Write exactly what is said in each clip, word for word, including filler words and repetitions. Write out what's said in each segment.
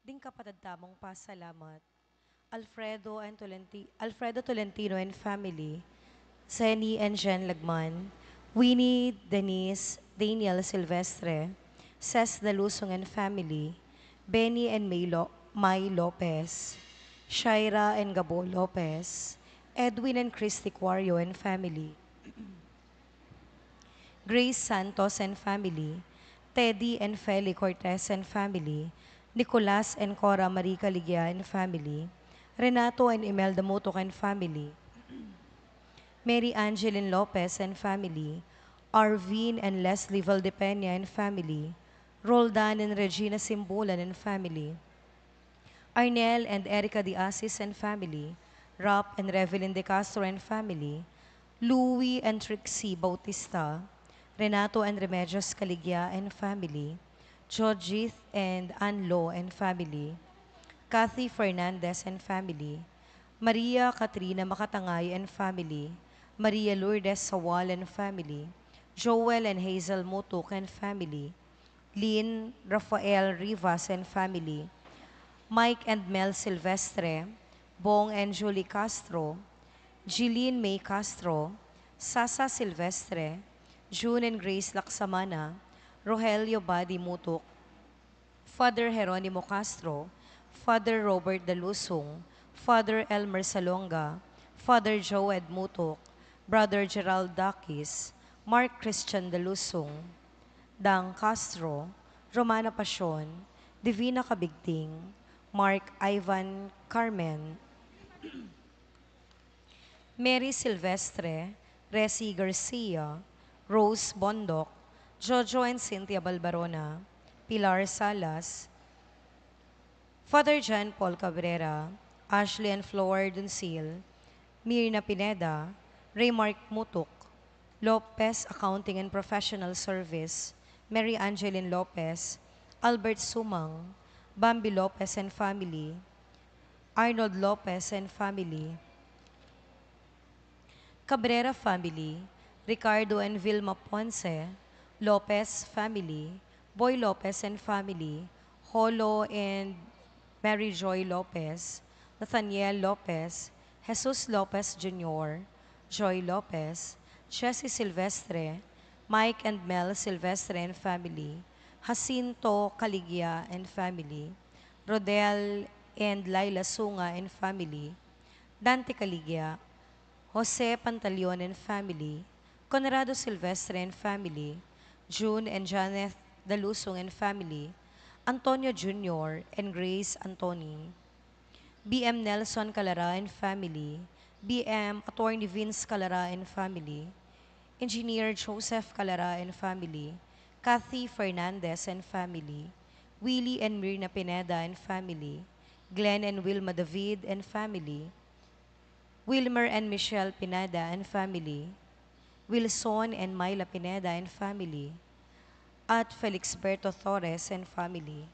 Ding kapatad tamung pasalamat. Alfredo and Tolenti-, Alfredo Tolentino and family, Zenny and Jen Lagman, Winnie Denise Daniel Silvestre, Ses Dalusong and family, Benny and May Lo-, May Lopez, Shaira and Gabo Lopez, Edwin and Christy Cuario and family, Grace Santos and family, Teddy and Feli Cortez and family, Nicolas and Cora Marie Caligia and family, Renato and Imelda Mutuk and family, Mary Angeline Lopez and family, Arvin and Leslie Valdepeña and family, Roldan and Regina Simbulan and family, Arnel and Erica de Asis and family, Rap and Revelyn de Castro and family, Louie and Trixie Bautista, Renato and Remedios Caligia and family, Jojith and Anlo and family, Kathy Fernandez and family, Maria Katrina Makatangay and family, Maria Lourdes Sawal and family, Joel and Hazel Mutuk and family, Lynn Rafael Rivas and family, Mike and Mel Silvestre, Bong and Julie Castro, Jeline May Castro, Sasa Silvestre, June and Grace Laksamana, Rogelio Badi Mutuk, Father Jeronimo Castro, Father Robert Dalusung, Father Elmer Salonga, Father Joed Mutuk, Brother Gerald Dakis, Mark Christian Dalusung, Dang Castro, Romana Pasion, Divina Cabigting, Mark Ivan Carmen, Mary Silvestre, Resi Garcia, Rose Bondoc, Jojo and Cynthia Balbarona, Pilar Salas, Father John Paul Cabrera, Ashley and Flor Duncil, Mirna Pineda, Raymark Mutuk, Lopez Accounting and Professional Service, Mary Angeline Lopez, Albert Sumang, Bambi Lopez and family, Arnold Lopez and family, Cabrera family, Ricardo and Vilma Ponce, Lopez family, Boy Lopez and family, Holo and Mary Joy Lopez, Nathaniel Lopez, Jesus Lopez Junior, Joy Lopez, Chessy Silvestre, Mike and Mel Silvestre and family, Jacinto Caligia and family, Rodel and Laila Sunga and family, Dante Caligia, Jose Pantaleon and family, Conrado Silvestre and family, June and Janeth Dalusung and family, Antonio Junior and Grace Antoni, B M Nelson Calara and family, B M Attorney Vince Calara and family, Engineer Joseph Calara and family, Kathy Fernandez and family, Willie and Mirna Pineda and family, Glenn and Wilma David and family, Wilmer and Michelle Pineda and family, Wilson and Myla Pineda and family, at Felixberto Torres and family.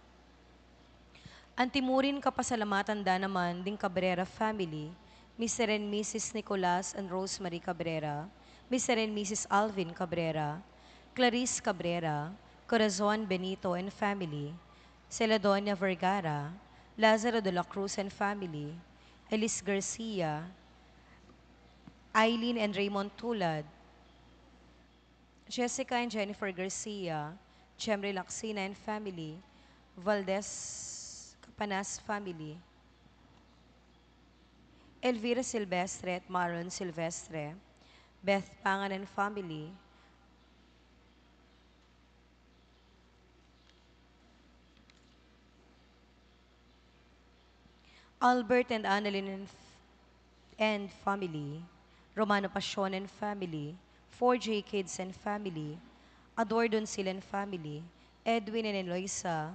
Antimurin kapasalamatan da naman ding Cabrera family, Mister and Missus Nicolas and Rosemary Cabrera, Mister and Missus Alvin Cabrera, Clarice Cabrera, Corazon Benito and family, Celadonia Vergara, Lazaro de la Cruz and family, Elis Garcia, Eileen and Raymond Tulad, Jessica and Jennifer Garcia, Jemry Lacsina and family, Valdez Capanas family, Elvira Silvestre at Maron Silvestre, Beth Pangan and family, Albert and Annalyn and f-, and family, Romano Pasion and family, four J Kids and family, Ador Doncil and family, Edwin and Eloisa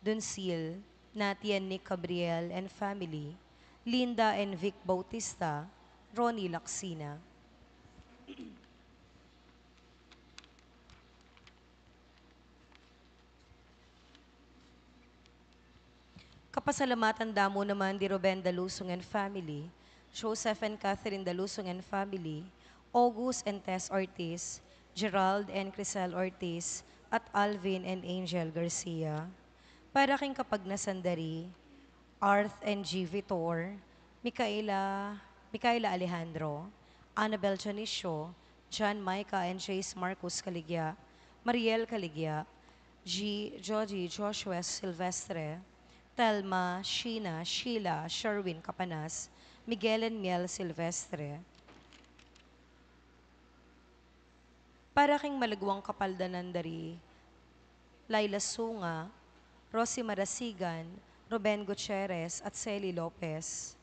Doncil, Nati and Nick Gabriel and family, Linda and Vic Bautista, Ronnie Lacsina. Kapasalamatan da mu naman di Ruben Dalusung and family, Joseph and Catherine Dalusung and family, August and Tess Ortiz, Gerald and Crisel Ortiz, at Alvin and Angel Garcia. Para king kapagnasan da ri Arth and G Vitor, Micaela, Micaela Alejandro, Annabel Dionisio, John Micah and Jace Marcus Caligya, Mariel Caligya, G Georgie Joshua Silvestre, Telma, Sheena, Sheila, Sherwin Capanas, Miguel and Miel Silvestre. Para king malagwang kapaldanan da ri Laila Sunga, Rosie Marasigan, Ruben Gutierrez, at Celi Lopez.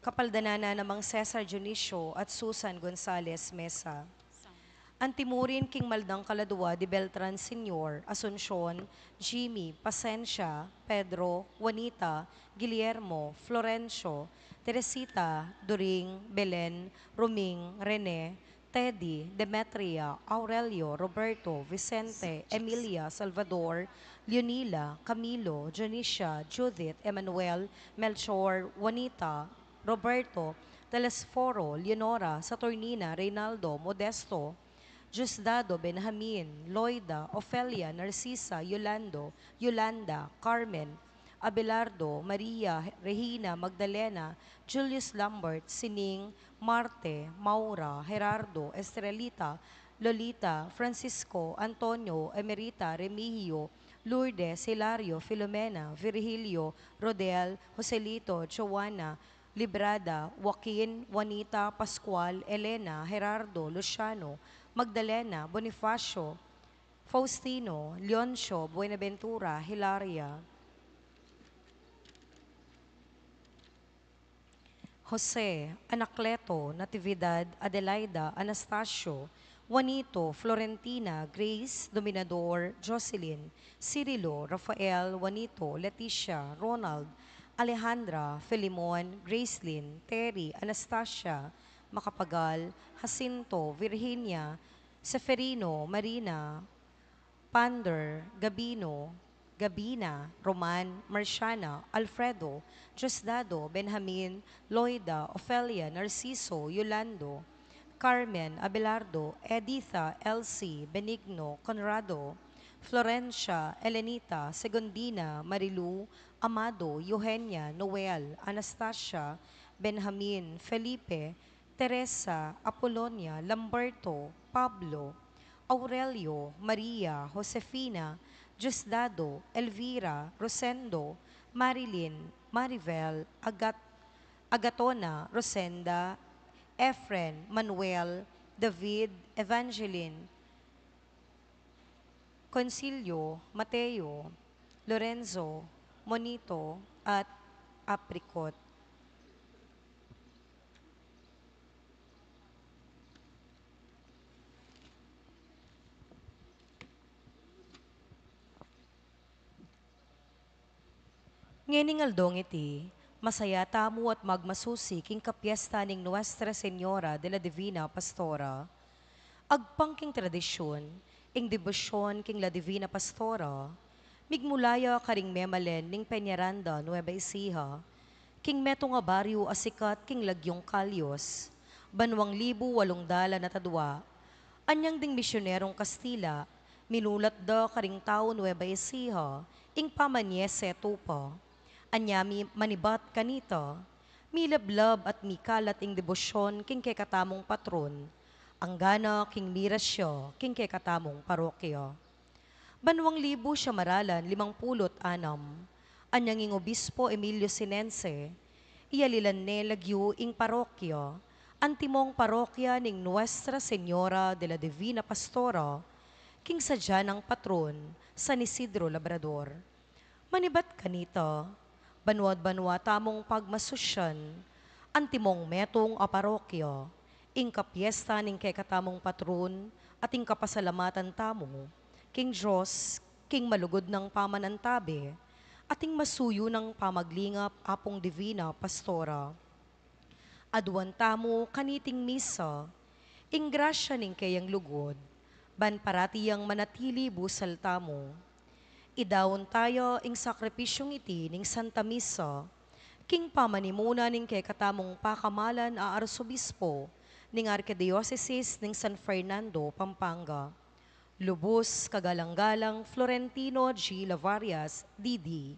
Kapaldanan na namang Cesar Dionisio at Susan Gonzalez Mesa. Antimurin king maldang kaladua di Beltran Senior, Asuncion, Jimmy, Pasensia, Pedro, Juanita, Guillermo, Florencio, Teresita, During, Belen, Ruming, Rene, Teddy, Demetria, Aurelio, Roberto, Vicente, Emilia, Salvador, Leonila, Camilo, Dionisia, Judith, Emmanuel, Melchor, Juanita, Roberto, Telesforo, Leonora, Saturnina, Reynaldo, Modesto, Diosdado, Benjamin, Loida, Ofelia, Narcisa, Yolando, Yolanda, Carmen, Abelardo, Maria, Regina, Magdalena, Julius Lambert, Sining, Marte, Maura, Gerardo, Estrelita, Lolita, Francisco, Antonio, Emerita, Remigio, Lourdes, Hilario, Filomena, Virgilio, Rodel, Joselito, Joanna, Librada, Joaquin, Juanita, Pascual, Elena, Gerardo, Luciano, Magdalena, Bonifacio, Faustino, Leoncio, Buenaventura, Hilaria, Jose, Anacleto, Natividad, Adelaida, Anastasio, Juanito, Florentina, Grace, Dominador, Jocelyn, Cirilo, Rafael, Juanito, Leticia, Ronald, Alejandra, Filemon, Gracelyn, Terry, Anastasia, Macapagal, Jacinto, Virginia, Seferino, Marina, Pander, Gabino, Gabina, Roman, Marciana, Alfredo, Diosdado, Benjamin, Loida, Ofelia, Narciso, Yolando, Carmen, Abelardo, Editha, Elsie, Benigno, Conrado, Florencia, Elenita, Segundina, Marilu, Amado, Eugenia, Noel, Anastasia, Benjamin, Felipe, Teresa, Apolonia, Lamberto, Pablo, Aurelio, Maria, Josefina, Diosdado, Elvira, Rosendo, Marilyn, Maribel, Agat-, Agatona, Rosenda, Efren, Manuel, David, Evangeline, Concilio, Mateo, Lorenzo, Monito, at Apricot. Ngening aldong iti, masaya tamu at magmasusi king kapiesta ning Nuestra Señora de la Divina Pastora. Agpang king tradisyun, ing debosyon king La Divina Pastora, migmula ya karing memalen ning Peñaranda, Nueva Ecija, king metung a baryu a sikat king lagyung Cayos, banwang libu walung dalan at adwa. Anyang ding misyunerung Kastila, minulat da karing taung Nueva Ecija ing pamanyese tupa. Anya mi-, manibat kanita, milablab at mikalat ing debosyon king kekatamung patron, anggana king miras ya king kekatamung parokya. Banwang libu siyam a ralan limang pulu't anam, anyang ing Obispo Emilio Sinense, iyalilan ne lagyu ing parokya, antimong parokya ning Nuestra Señora de la Divina Pastora, king sadya nang patron, San Isidro Labrador. Manibat kanita, banwa't banwa tamung pagmasusyan, antimong metung a parokya, ing kapiesta ning kekatamung patron, at ing kapasalamatan tamu king Dios, king malugud nang pamanantabe, at ing masuyu nang pamaglingap Apung Divina Pastora. Aduan tamu kaniting misa, ing grasya ning keyang lugud, ban parati yang manatili busal tamu. Idaun taya ing sakripisyung iti ning Santa Misa, king pamanimuna ning kekatamung pakamalan a Arsobispo ning Arkidiosesis ning San Fernando, Pampanga. Lubus kagalang-galang Florentino G. Lavarias, D D,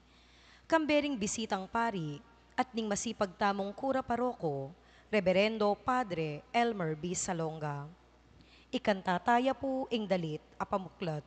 kambe ring bisitang pari at ning masipag tamung kura paroko, Reberendo Padre Elmer B. Salonga. Ikanta taya pu ing dalit a pamuklat.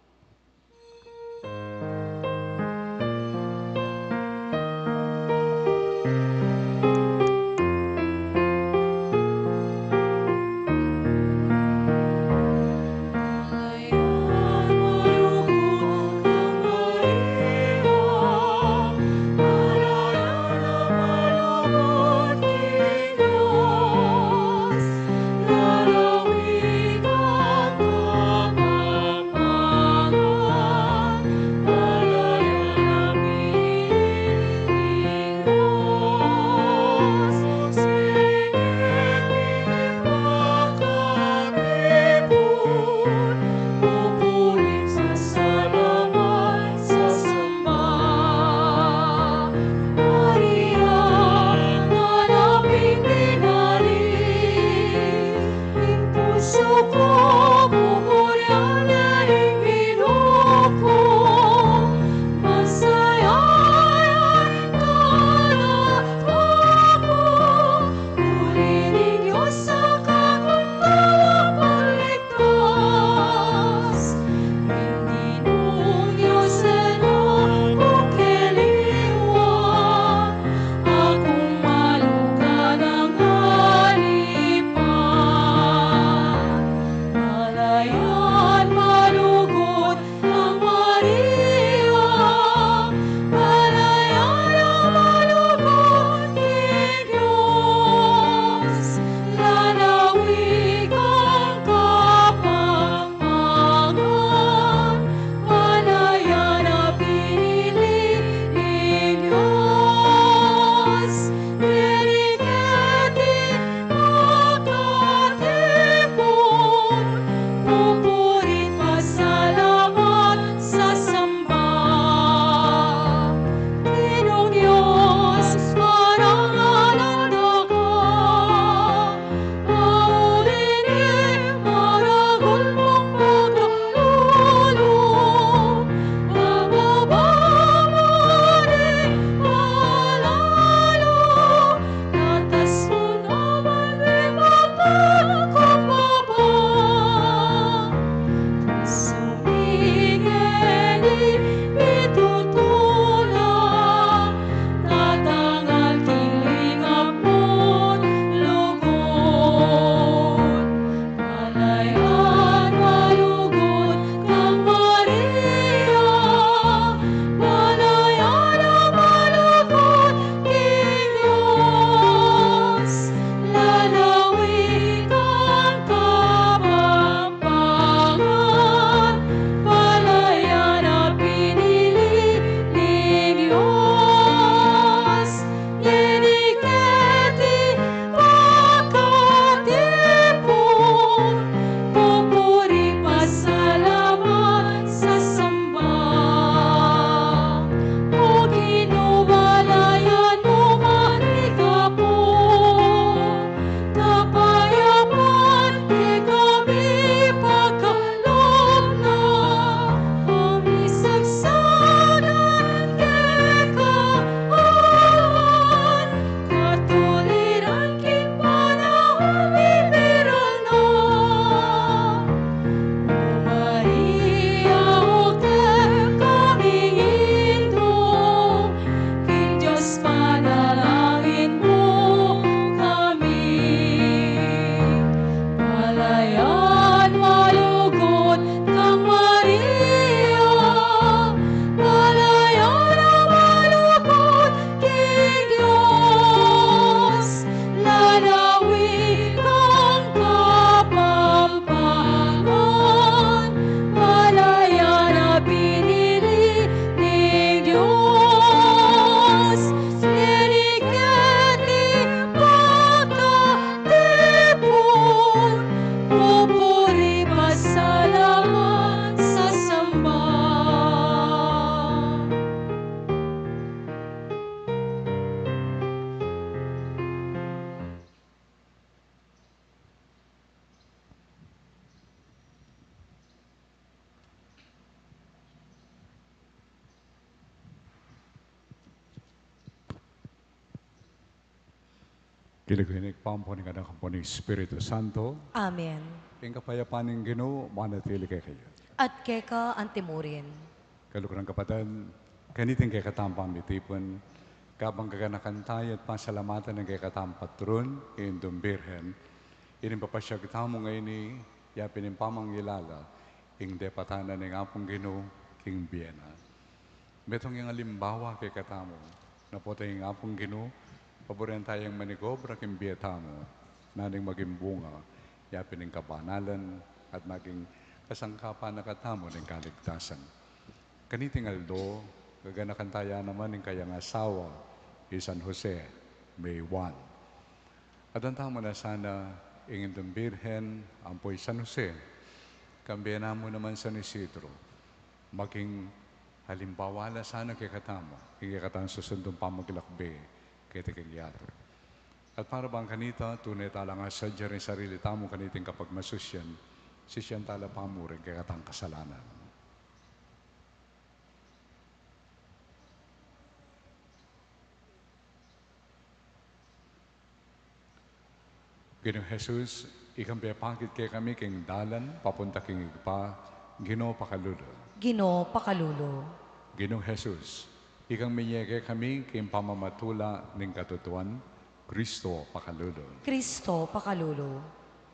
King lagyu ning Ibpa, ampo ning Anak, ampo ning Espiritu Santo. Amen. Ing kapayapan ning Ginu manatili kekayu. At keka antimurin. Kaluguran, kapatad, kaniting kekatamung pamitipun, kabang gaganakan taya at pasalamatan ing kekatamung patron, ing Indung Birhen, ining papasyag tamu ngeni, yapin ing pamangilala ing depatan na ning Apung Ginu king bie na. Metung yang alimbawa kekatamu, na potang ing Apung Ginu, paburian tayang manigobra king bie tamu, nanu ing maging bunga, yapin ing kabanalan, at maging kasangkapan na katamu ning kaligtasan. Kaniting aldo, gaganakan taya naman ing kayang asawa, i San Jose, May one. Aduan tamu na sana ing Indung Birhen, ampo i San Jose, kambe namu naman San Isidro, maging alimbawa la sana kekatamu, king kekatang susundung pamagkalakbe keti king yatu. At para bang kanita, tune tala ngan sadya ring sarili tamu kaniting kapagmasusyan, sisian tala pamuri ing kekatang kasalanan. Ginung Jesus, ikang pepakit kekami king dalan papunta king Ibpa, Ginu pakalulu. Ginu pakalulu. Ginung Jesus, ikang minye kekami king pamamatula ning katutuan, Kristo pakalulu. Kristo pakalulu.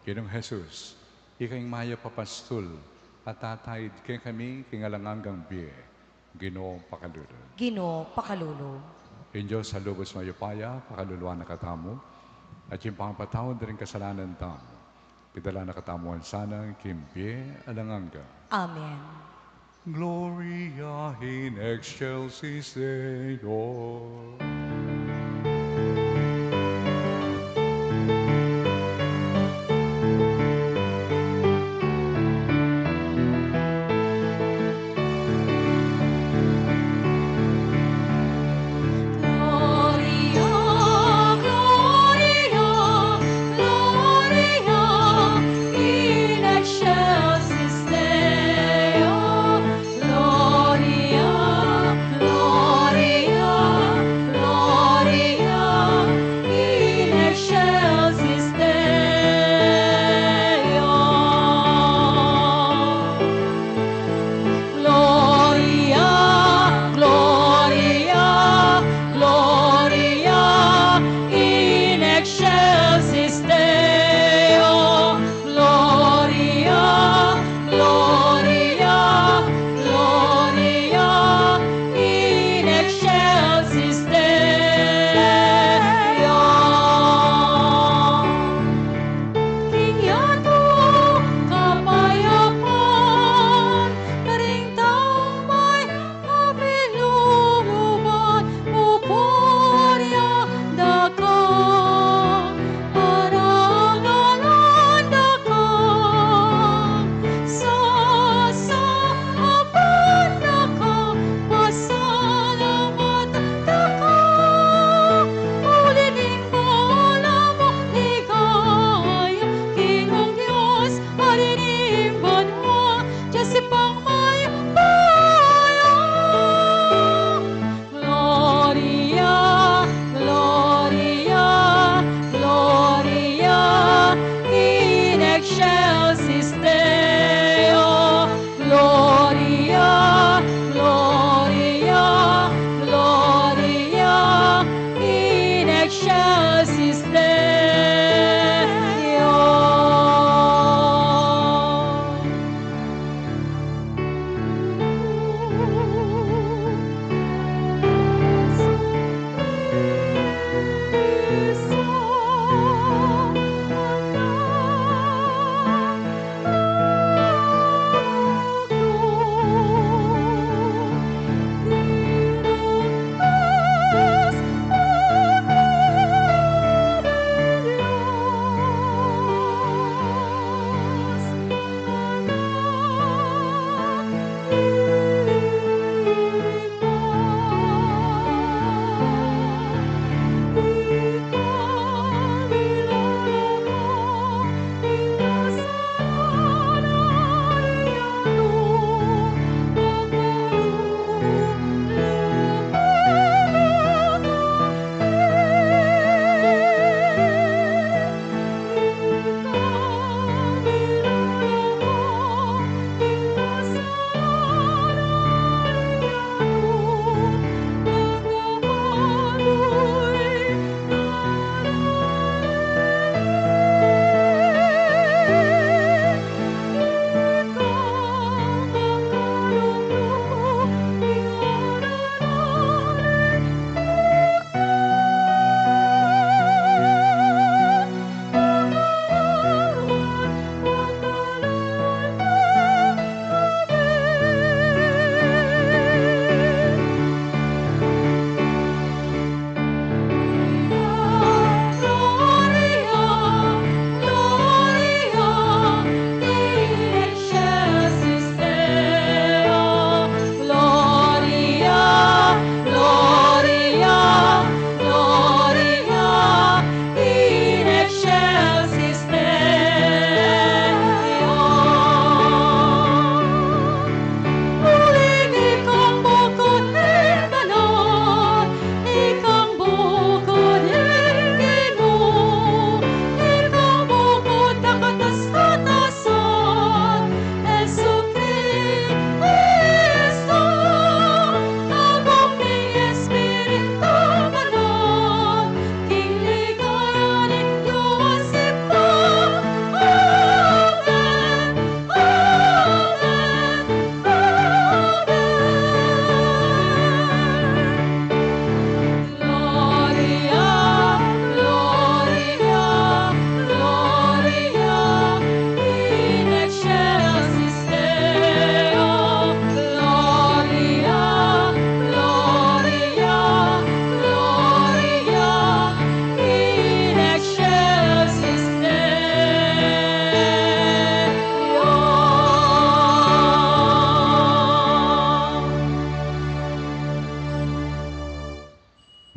Ginung Jesus, ika ing mayap a pastul, a tataid kekami king alang anggang bie, Ginu pakalulu. Ginu pakalulu. Ing Dios a lubus mayupaya, pakaluluan na katamu, at ing pangapatawad da ring kasalanan tamu, pidala na katamu ngan sana king bie alang angga. Amen. Gloria in excelsis Deo.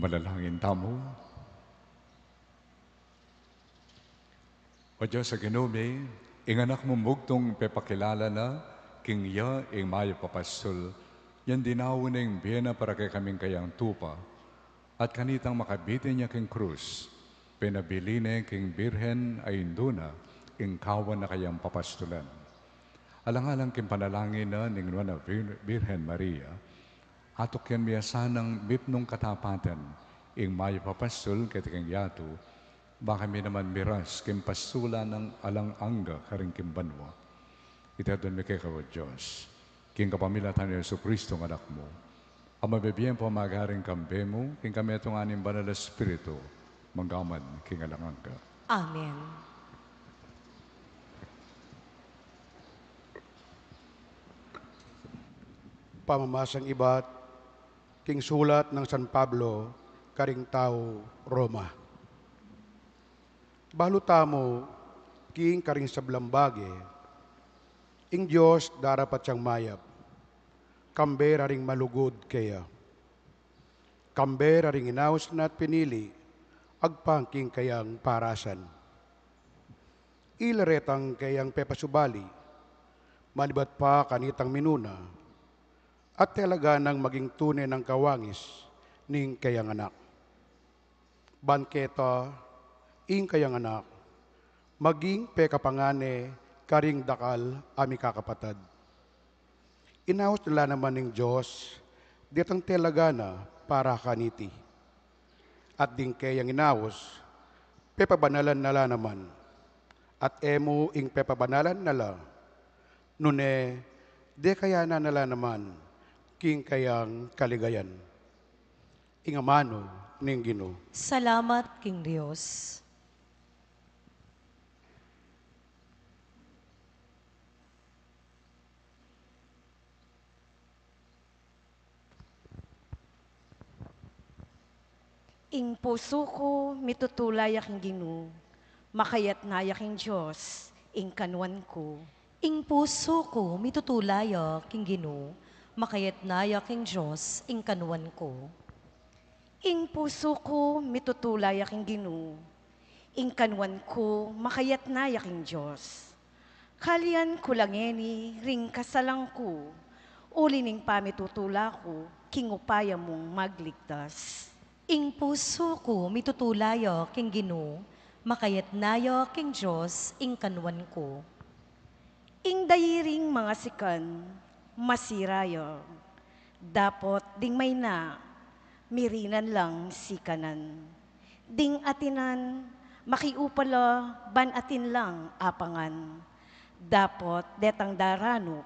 Manalangin tamu. O Dios a Ginu mi, ing Anak mung bugtung pepakilala na king ya ing mayap a pastul, yang dinaun ne ing bie na para kekaming kayang tupa, at kanitang makabitin ya king krus, penabili ne king Birhen a Indu na ing kawan na kayang papastulan. Alang-alang king panalangin na ning Nuan a Bir-, Birhen Maria, atukyan mi ya sanang mipnung katapatan ing mayap a pastul keti king yatu, ba kami naman miras king pastulan nang alang angga karin king banua. Iti adwan mi keka, O Dios, king kapamilatan nang Jesucristo a Anak mu, a mabibie ampong magari kambe mu, king kametungan ning Banal a Espiritu, mangga man king alang angga. Amen. Pamamasang ibat king sulat nang San Pablo karing tau Roma. Balu tamu king karing sablang bage, ing Dios darapat yang mayap, kambe da ring malugud keya, kambe da ring inaus na at pinili agpang king kayang parasan. Ila retang kayang pepasubali, manibat pa kanitang minuna, at talaga nang maging tune nang kawangis ning kayang anak. Ban keta, ing kayang anak, maging pekapangan ne karing dakal a mikakapatad. Inaus na la naman ning Dios detang talaga na para kaniti. At ding kayang inaus, pepabanalan na la naman. At e mu ing pepabanalan na la, nune dekayanan na la naman king kayang kaligayan. Ing amanu ning Ginu. Salamat king Dios. Ing pusu ku mitutula ya king Ginu, makayat na ya king Dios, ing kanuan ku. Ing pusu ku mitutula ya king Ginu, makayat na ya king Dios, ing kanuan ku. Ing pusu ku mitutula ya king Ginu, ing kanuan ku makayat na ya king Dios. Kalian ku la ngeni ring kasalan ku, uli ning pamitutula ku king upaya mung magligtas. Ing pusu ku mitutula ya king Ginu, makayat na ya king Dios, ing kanuan ku. Ing dairing mangasikan, masira ya. Dapot ding maina, mirinan lang sikanan. Ding atinan, makiupa la ban atin lang apangan. Dapot detang daranup,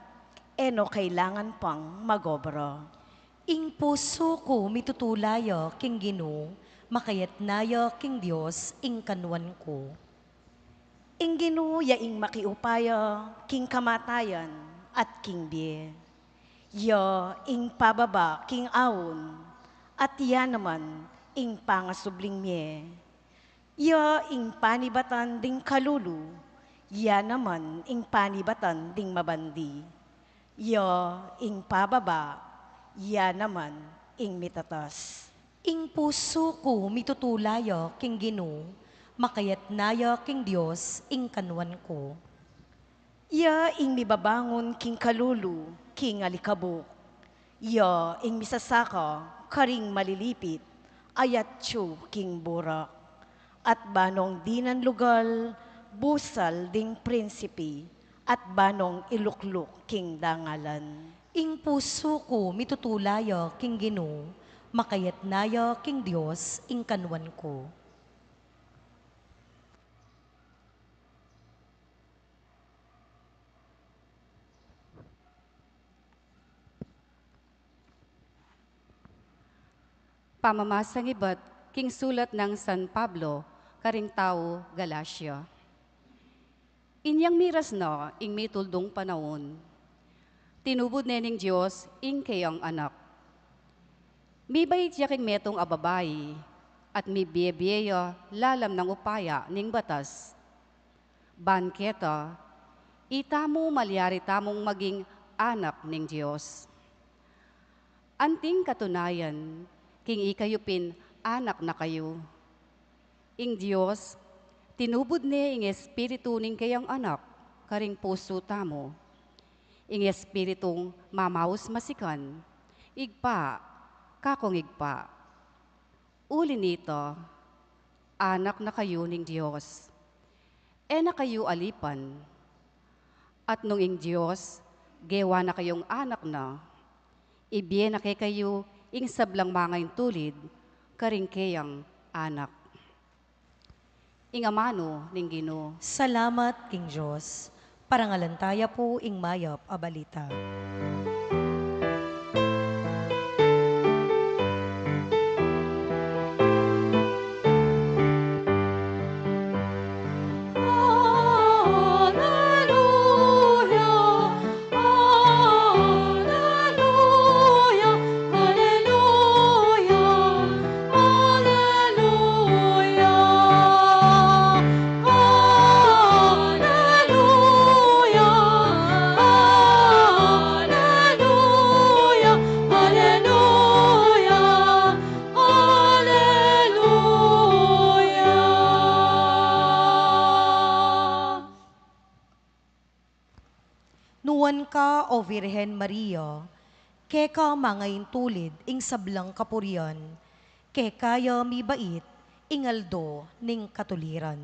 e no kailangan pang magobra. Ing pusu ku mitutula ya king Ginu, makayat na ya king Dios, ing kanuan ku. Ing Ginu ya ing makiupaya king kamatayan at king bie. Ya ing pababa king aun, at ya naman ing pangasubling mie. Ya ing panibatan ding kalulu, ya naman ing panibatan ding mabandi. Ya ing pababa, ya naman ing mitatas. Ing pusu ku mitutula ya king Ginu, makayat na ya king Dios, ing kanuan ku. Ya ing mibabangun king kalulu, king alikabuk. Ya ing misasaka karing malilipit, ayat yu king burak. At banong dinan lugal, busal ding prinsipi, at banong ilukluk king dangalan. Ing pusu ku mitutula ya king Ginu, makayat na ya king Dios, ing kanuan ku. Pamamasang ibat king sulat nang San Pablo karing tau Galacia. Inyang miras na ing mituldung panaun, tinubud ne ning Dios ing keyang Anak. Mibait ya king metung a babai, at mibie-bie ya lalam nang upaya ning batas. Ban keta, itamu malyari tamung maging anak ning Dios. Anting katunayan, king ikayu pin Anak na kayu. Ing Dios, tinubud ne ing Espiritu ning keyang Anak karing pusu tamu. Ing Espiritung mamaus masikan, Ibpa, kakung Ibpa. Uli nita, anak na kayu ning Dios. E na kayu alipan. At nung ing Dios, gewa na kayung anak na, ibie na kekayu ing sablang mangaintulid karing keyang Anak. Ing amanu ning Ginu. Salamat king Dios. Parangalan taya pu ing mayap a balita. Nuan ka, O Virgen Maria, keka mangaintulid ing sablang kapurian, keka ya mibait ing aldo ning katuliran.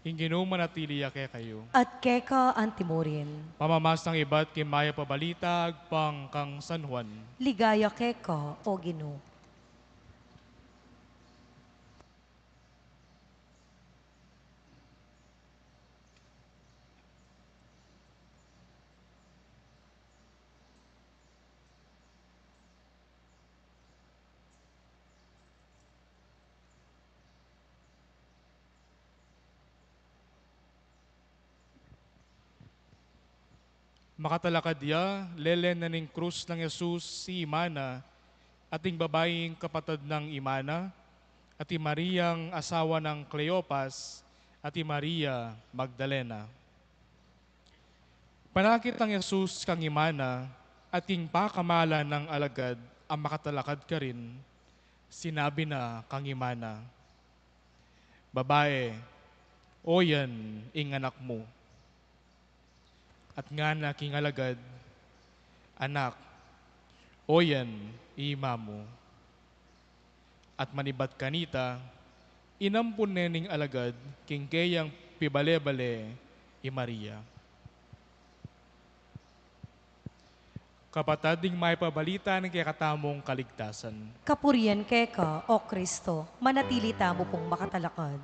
Ing Ginu manatili ya kekayu. At keka antimurin. Pamamasang ibat king mayap a balita agpang kang San Juan. Ligaya keka, O Ginu. Makatalakad ya, lele na ning krus nang Jesus i ima na, at ing babaing kapatad nang ima na, at i Mariang asawa nang Cleopas, at i Maria Magdalena. Panakit nang Jesus kang ima na, at king pakamalan nang alagad a makatalakad karin, sinabi na kang ima na, "Babae, oyan ing anak mu." At ngana king alagad, "Anak, oyan i ima mu." At manibat kanita, inampun ne ning alagad king keyang pibale-bale i Maria. Kapatad, ing mayap a balita ning kekatamung kaligtasan. Kapurian keka, O Kristo, manatili tamu pung makatalakad.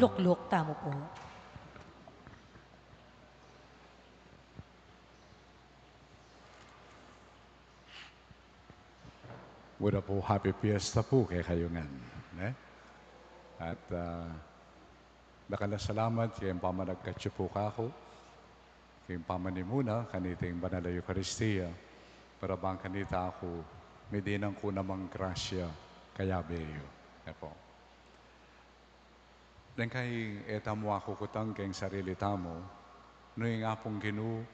Lukluk tamu pu. Una pu, happy fiesta pu kekayu ngan, ne? At, ah, dakal a salamat keng pamanagkat yu pu kaku. ing pamanimuna kaniting banal a Eukaristia, para bang kanita aku midinan ku namang grasya kayabe yu. Ne pu. Deng kai e tamu akukutang keng sarili tamu, nung ing Apung Ginu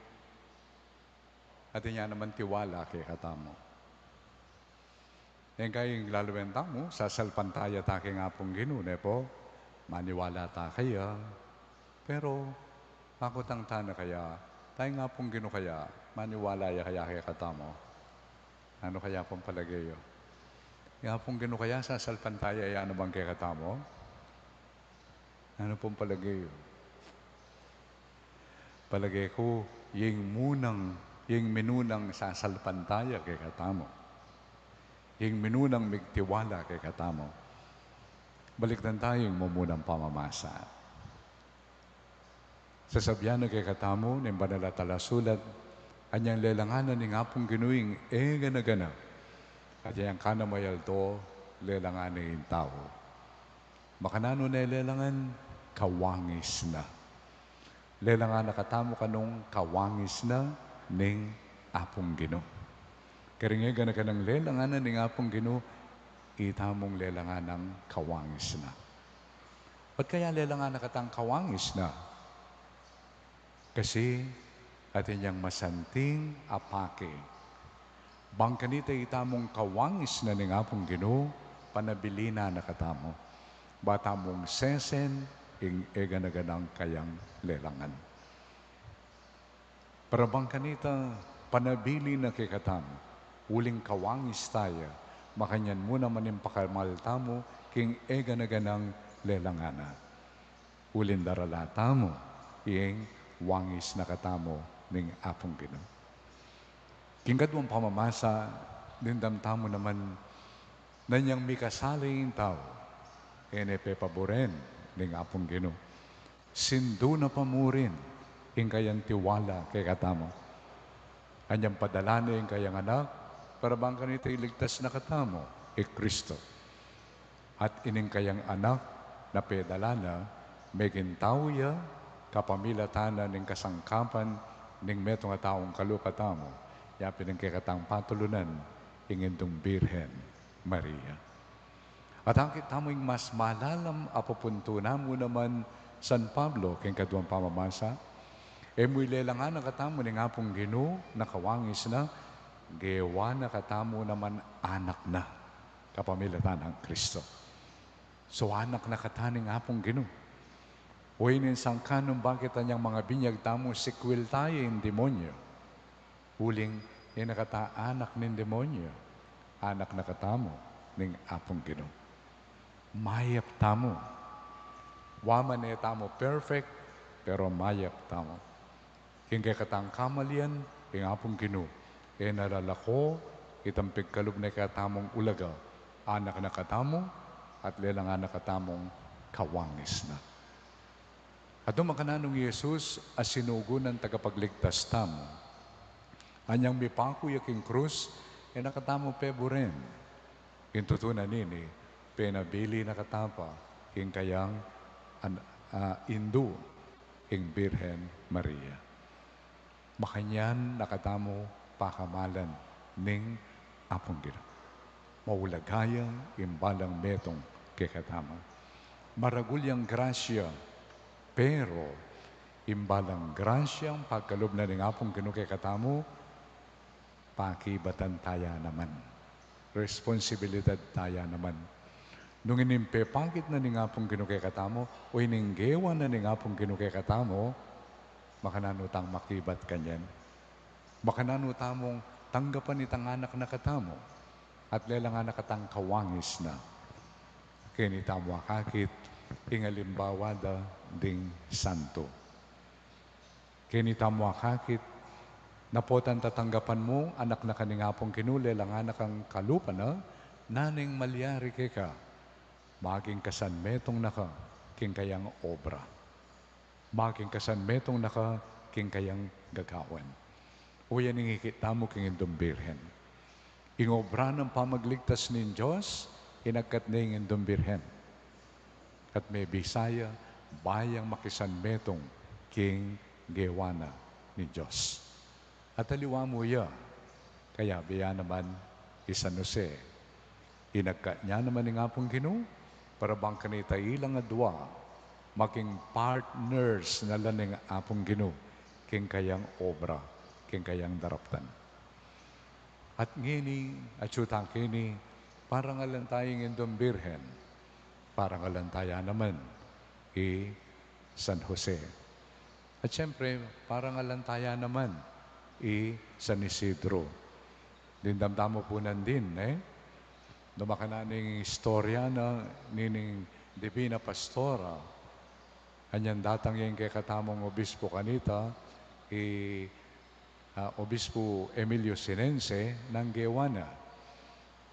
atin ya naman tiwala kekatamu. Deng kai lalwen tamu, sasalpantaya ta keng Apung Ginu, ne pu? Maniwala ta kaya. Pero, akutang ta na kaya, ta ing Apung Ginu kaya, maniwala ya kaya kekatamu? Nanu kaya pung palage yu? Ing Apung Ginu kaya sasalpantaya ya naman kekatamu? Nanu pung palage yu? Palage ku, ing munang, ing minunang sasalpantaya kekatamu, ing minunang migtiwala kekatamu. Balikdan ta ing mumunang pamamasa. Sasabian na kekatamu ning banal a talasulat, anyang lelangan na ning Apung Ginu ing e gana-gana, at anyang kanita mayaldo lelangan na ing tau. Makananu ne lelangan? Kawangis na. Lelangan na katamu kanung kawangis na ning Apung Ginu. Karing e gana-ganang lelangan na ning Apung Ginu, itamung lelangan nang kawangis na. Ba't kaya lelangan na katang kawangis na? Kasi atin yang masanting a pake. Bang kanita itamung kawangis na ning Apung Ginu, panabilin na katamu. Ba tamung sesen ing e gana-ganang kayang lelangan. Para bang kanita, panabilin na kekatamu, uling kawangis taya, makanyan mu naman ing pakamal tamu king e gana-ganang lelangan na. Uling darala tamu ing wangis na katamu ning Apung Ginu. King kaduang pamamasa, dimdam tamu naman nang anyang mikasala ing tau, e ne pepaburen ning Apung Ginu. Sindu na pa murin ing kayang tiwala kekatamu. Anyang padala ne ing kayang Anak, para bang kanita iligtas na katamu i Kristo. At ining kayang Anak na pedala na, meging tau ya, kapamilatan na ning kasangkapan ning metung a taung kalupa tamu, ya pin ing kekatang patulunan, ing Indung Birhen Maria. At akit tamu ing mas malalam a pupuntu namu naman San Pablo king kaduang pamamasa, e mu ilelangan na katamu ning Apung Ginu na kawangis na, gewa na katamu naman anak na kapamilatan nang Kristo. So, anak na kata ning Apung Ginu. O ini ing sangkan nung bakit anyang mangabinyag tamu, sikwil taya ing demonyo. Uling, e na kata anak ning demonyo, anak na katamu ning Apung Ginu. Mayap tamu. Wa man e tamu perfect, pero mayap tamu. King kekatang kamalian, ing Apung Ginu e na lalako, itang pigkalub na kekatamung ulaga, anak na katamu, at lelangan na katamung kawangis na. At nung makananu nang Jesus a sinugo nang Tagapagligtas tamu, anyang mipaku ya king krus, e na katamu peburen. Ing tutu na nini, penabilin na kata pa king kayang an-, a, indu, ing Birhen Maria. Makanyan na katamu pakamalan ning Apung Ginu. Maulaga ya ing balang metung kekatamu. Maragul yang grasya, pero ing balang grasyang pagkalub na ning Apung Ginu kekatamu, pakibatan taya naman. Responsibilidad taya naman. Nung ining pepakit na ning Apung Ginu kekatamu, o ining gewa na ning Apung Ginu kekatamu, makananu tang makibat kanyan? Makananu tamung tanggapan itang anak na katamu? At lelangan na katang kawangis na. Keni tamu akakit, ing alimbawa da ding santo. Keni tamu akakit, napotan tatanggapan mu, anak na ka ning Apung Ginu, lelangan na kang kalupa na, nanung malyari keka? Maging kasanmetung na ka king kayang obra. Maging kasanmetung na ka king kayang gagawan. O yan ing ikit tamu king Indung Birhen. Ing obra nang pamagligtas ning Dios, inagkat ne ing Indung Birhen. At mebisa ya, ba yang makisanmetung king gewa na. ning Dios. At aliwa mu ya, kayabe ya naman i San Jose. Inagkat ya naman ing Apung Ginu, para bang kanita ilang adwa, maging partners na la ning Apung Ginu, king kayang obra, king kayang daraptan. At ngeni, atyu ta keni, parangalan taya ing Indung Birhen, parangalan taya naman i San Jose. At siyempre, parangalan taya naman i San Isidro. Dimdam tamu pu nandin, e? Nung makananu ing istorya na nining Divina Pastora, anyang datang ya ing kekatamung obispo kanita, i, a, Obispo Emilio Sinense, nanu ing gewa na?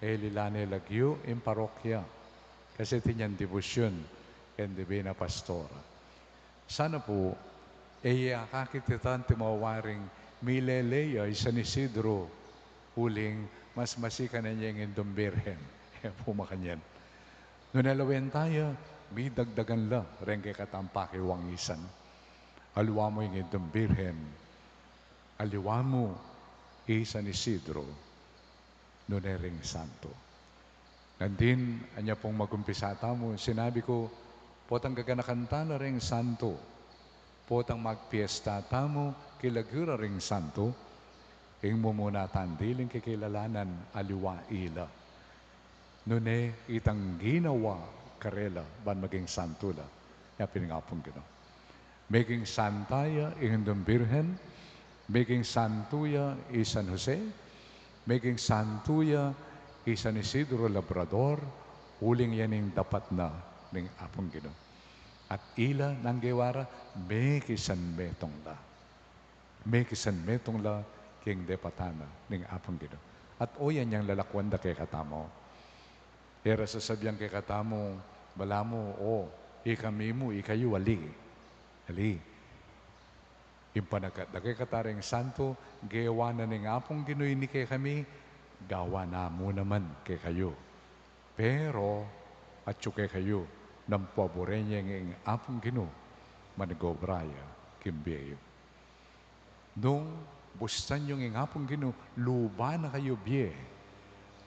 E lila ne lagyu ing parokya. Kasi atin yang debosyun keng Divina Pastora. Sana pu, e ya akakit ita antimong waring milele ya i San Isidro, uling mas masikan ne ya ing Indung Birhen. E pu makanyan. Nune lawen taya, midagdagan la reng kekatang pakiwangisan. Aliwa mu ing Indung Birhen, aliwa mu i San Isidro, nune ring santo. Nandin, anya pung magumpisa tamu, sinabi ku, potang gaganakan ta na ring santo, potang magpiesta tamu, kilagyu ra ring santo, ing mumuna tang diling kikilalanan, aliwa ila. Nune itang ginawa karela ban maging santo la. Ya pin ing Apung Ginu. Meging santa ya ing Indung Birhen, meging santo ya i San Jose, meging santo ya i San Isidro Labrador, uling ya ing dapat na ning Apung Ginu. At ila nanu ing gewa ra, mekisanmetung la. Mekisanmetung la king depatan na ning Apung Ginu. At o yan yang lalakwan da kekatamu. E ra sasabian kekatamu, balamu, o, ikami mu, ikayu, ali. Ali. Ing panagat da kekata ring santo, gewa na ning Apung Ginu ini kekami, gawan na mu naman kekayu. Pero, atyu kekayu, nung paburen ye ing Apung Ginu, manigobra ya king bie yu. Nung bustan yung ing Apung Ginu, luban na kayu bie,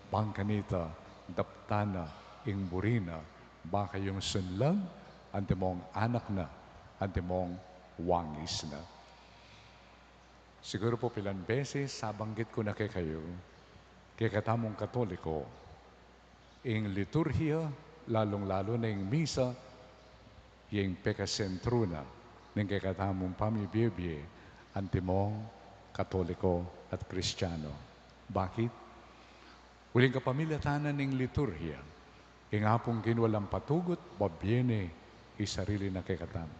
bang kanita daptan na ing buri na, ba kayung sunlag, antimong anak na, antimong wangis na. Siguru pu pilan beses, sabanggit ku na kekayu, kekatamung Katoliko, ing liturhiya, lalung-lalu na ing misa, ya ing pekasentru na ning kekatamung pamibie-bie antimong Katoliko at Kristiyano. Bakit? Uling kapamilatan na ning liturhiya, ing Apung Ginu alang patugut, babie ne ing sarili na kekatamu.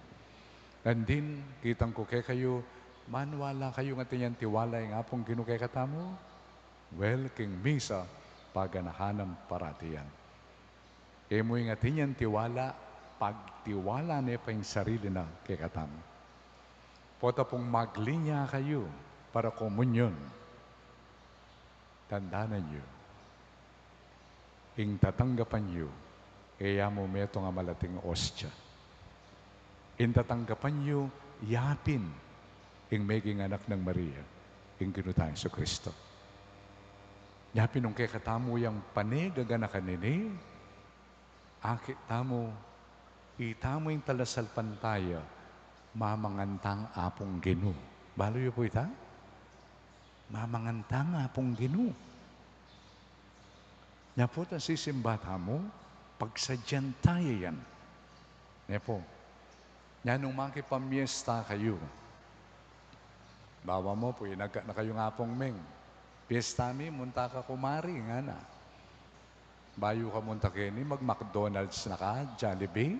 Nandin, kitang ku kekayu, maniwala kayu ngan atin yang tiwala ing Apung Ginu kekatamu? Well, king misa, paganakan nang parati yan. E mu ing atin yang tiwala, pagtiwala ne pa ing sarili na kekatamu. Pota pung maglinya kayu para komunyon, tandanan yu, ing tatanggapan yu, e ya mu metung a malating ostia. Ing tatanggapan yu, ya pin ing meging anak nang Maria, ing Ginu tang Jesucristo. Ya pin nung kekatamu yang pane gaganakan ini, akit tamu, itamu ing talasalpantaya, mamangan tang Apung Ginu. Balu yu pu ita? Mamangan tang Apung Ginu. Nya pu ta sisimba tamu, pagsadyan taya yan. Nya pu. Nya nung makipamiesta kayu, bawa mu pu, inagkat na kayung Apung Meng. Piesta mi, munta ka kumari, ngana. Bayu ka munta keni, mag-McDonald's na ka, Jollibee?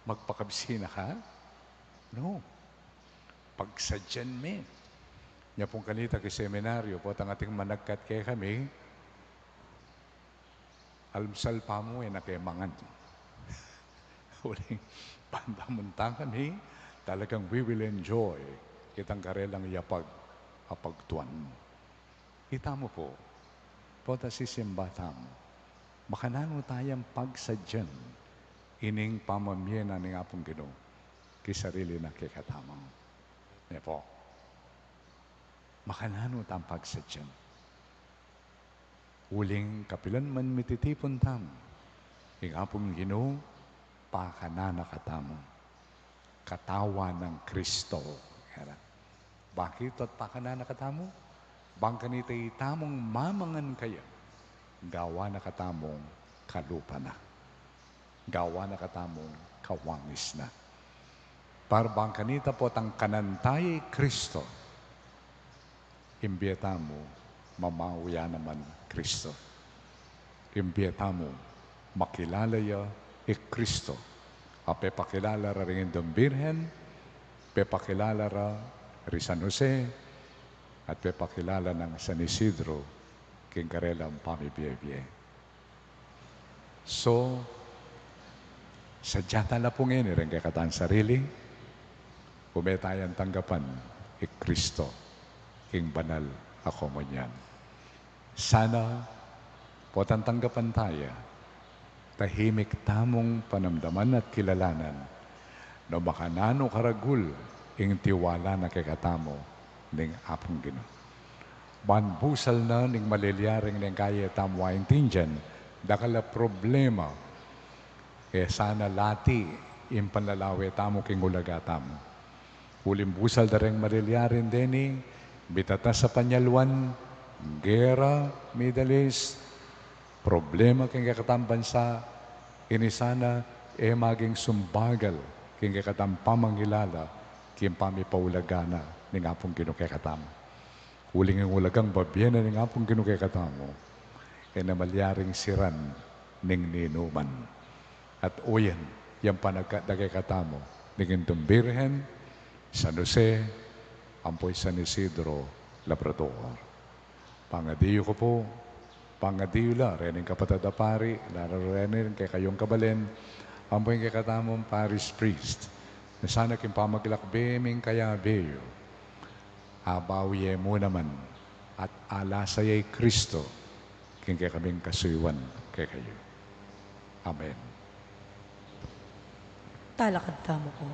Magpakabsi na ka? No. Pagsadyan mi. Nya pung kanita king seminaryo, potang ating managkat kekami, almusal pa mu, e na ke mangan. Uling, bang munta kami, talagang we will enjoy itang karelang yapag a pagtuan. Ita mu pu, pota sisimba tamu, makananu tayang pagsadyan ining pamamie na ning Apung Ginu king sarili na kekatamu. Ne po. Makananu tang pagsadyan? Uling kapilan man mititipun tamu, ing Apung Ginu, pakanan na katamu. Katawan nang Kristo. Era. Bakit at pakanan na katamu? Bang kanita itamung mamangan kaya, gawan na katamung kalupa na. Gawan na katamung kawangis na. Para bang kanita potang kanan taya i Kristo, ing bie tamu, mamawi ya naman Kristo. Ing bie tamu, makilala ya i Kristo. A pepakilala ra ring Indung Birhen, pepakilala ra ri San Jose, at pepakilala nang San Isidro, king karelang pamibie-bie. So, sadya tala pu ngeni ring kekatang sarili, ume tayang tanggapan i Kristo king banal a komunyon. Sana, potang tanggapan taya, tahimik tamung panamdaman at kilalanan, no makananu karagul ing tiwala na kekatamu ning Apung Ginu. Ban busal na ning malilyaring neng kaya tamu aintindian, dakal a problema, e sana lati ing panlalawe tamu king ulaga tamu. Uling busal da reng malilyaring deni, mitatas a panyalwan, gera, Middle East, problema king kekatang bansa, ini sana e maging sumbagal king kekatang pamangilala king pamipaulaga na ning Apung Ginu kekatamu. Uling ing ulagang babie na ning Apung Ginu kekatamu, e na malyaring siran ning ninuman. At oyan, yang panagkat da kekatamu ning Indung Birhen, San Jose, ampo i San Isidro Labrador. Pangadiyu ku pu, pangadiyu la rening kapatad a pari, lalo rening kekayung kabalen, ampo ing kekatamung parish priest, na sana king pamaglakbe ming kayabe yu, abawi ye mu naman, at alasa ye i Kristo king kekaming kasuyuan kekayu. Amen. Talakad tamu pu.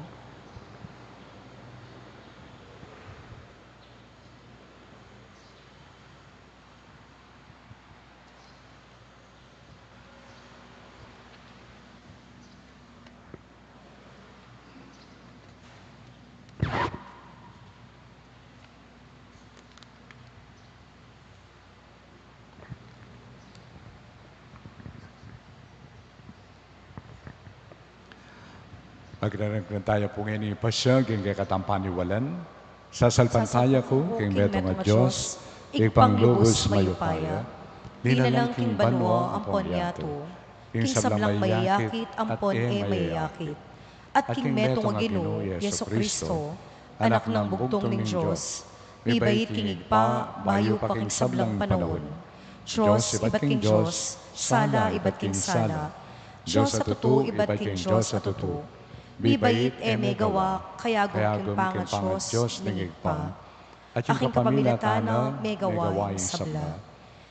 Agdaragdan taya pu ngeni pasiag king kekatang paniwalan. Sasalpantaya ku king metung a Dios, Ibpang lubus mayupaya, linalang king banua ampon yatu, king sablang mayayakit ampon e mayayakit, at king metung a Ginu Jesucristo, Anak nang bugtung ning Dios, mibait king Ibpa bayu pa king sablang panaun. Dios ibat king Dios, sala ibat king sala, Dios a tutu ibat king Dios a tutu. Mibait e megawa, kayabe king pangaDios ning Ibpa, at king kapamilatan na megawa ing sabla.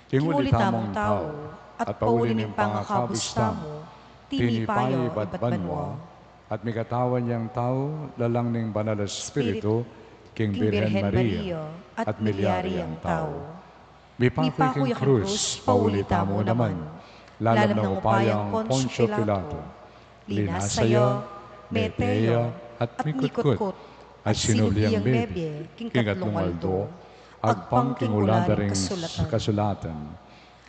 King uli tamung tau, at pauli ning pangakabus tamu, tinipa ya ibat banua, at mikatawan yang tau lalang ning Banal a Espiritu, king Birhen Maria, at milyari yang tau. Mipaku ya king krus, pauli tamu naman, lalam nang upayang Poncio Pilato. Linasa ya, mete ya, at mikutkut, at sinubli yang mebie king katlung aldo, agpang king ulat da ring kasulatan.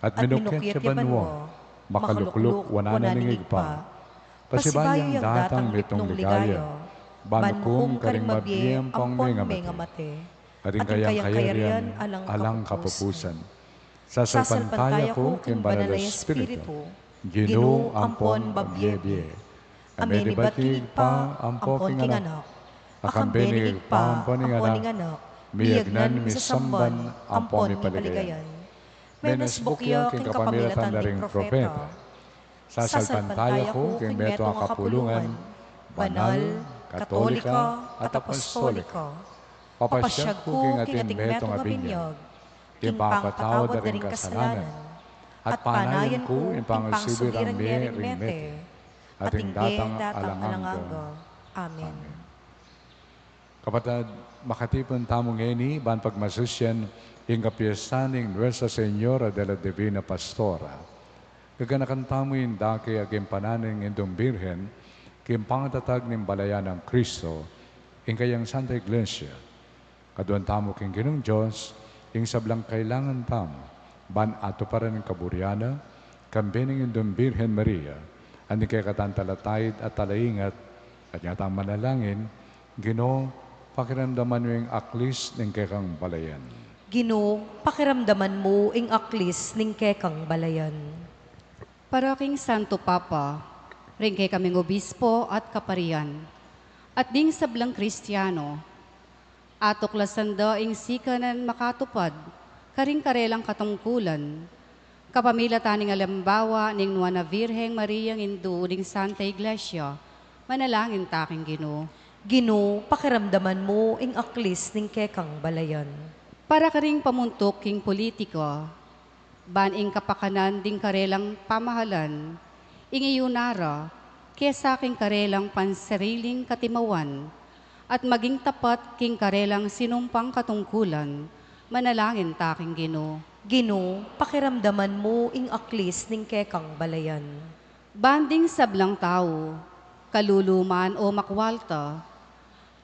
At minukyat ya banua, makalukluk wanan na ning Ibpa. Pasibayu yang datang mitmung ligaya, ban ukum karing mabie ampon mengamate, at ing kayang kayarian alang kapupusan. Sasalpantaya ku king Banal a Espiritu, Ginu ampon babie-bie, a menibat king Ibpa ampon king Anak, a kambe ning Ibpa ampon ning Anak, miyagnan, misasamban ampon mipaligayan. Menasbuk ya king kapamilatan da ring propeta. Sasalpantaya ku king metung a kapulungan, banal, katolika, at apostolika. Papasiag ku king ating metung a binyag, king pangapatawad da ring kasalanan, at panayan ku ing pangasibi rang mie ring mete, at ing datang alang angga. Amen. Kapatad, makatipun tamu ngeni ban pagmasusyan ing kapiestan ning Nuestra Señora de la Divina Pastora. Gaganakan tamu ing dake a gimpanan ning Indung Birhen king pangatatag ning balayan nang Kristo, ing kayang Santa Iglesia. Kaduan tamu king Ginung Dios ing sablang kailangan tamu ban atuparan ing kaburian na, kambe ning Indung Birhen Maria, at ning kekatang talataid at talaingat, at ing atang manalangin, Ginu, pakiramdaman mu ing aklis ning kekang balayan. Ginu, pakiramdaman mu ing aklis ning kekang balayan. Para king Santo Papa, ring kekaming obispo at kaparian, at ding sablang Kristiano, atuklasan da ing sikanan makatupad karing karelang katungkulan, kapamilatan ning alimbawa ning Nuan a Birheng Mariang Indu ning Santa Iglesia, manalangin ta king Ginu. Ginu, pakiramdaman mu ing aklis ning kekang balayan. Para karing pamuntuk king politika, ban ing kapakanan ding karelang pamahalan, ing iyuna ra, kesa king karelang pansariling katimawan, at maging tapat king karelang sinumpang katungkulan, manalangin ta king Ginu. Ginu, pakiramdaman mu ing aklis ning kekang balayan. Ban ding sablang tau, kalulu man o makwalta,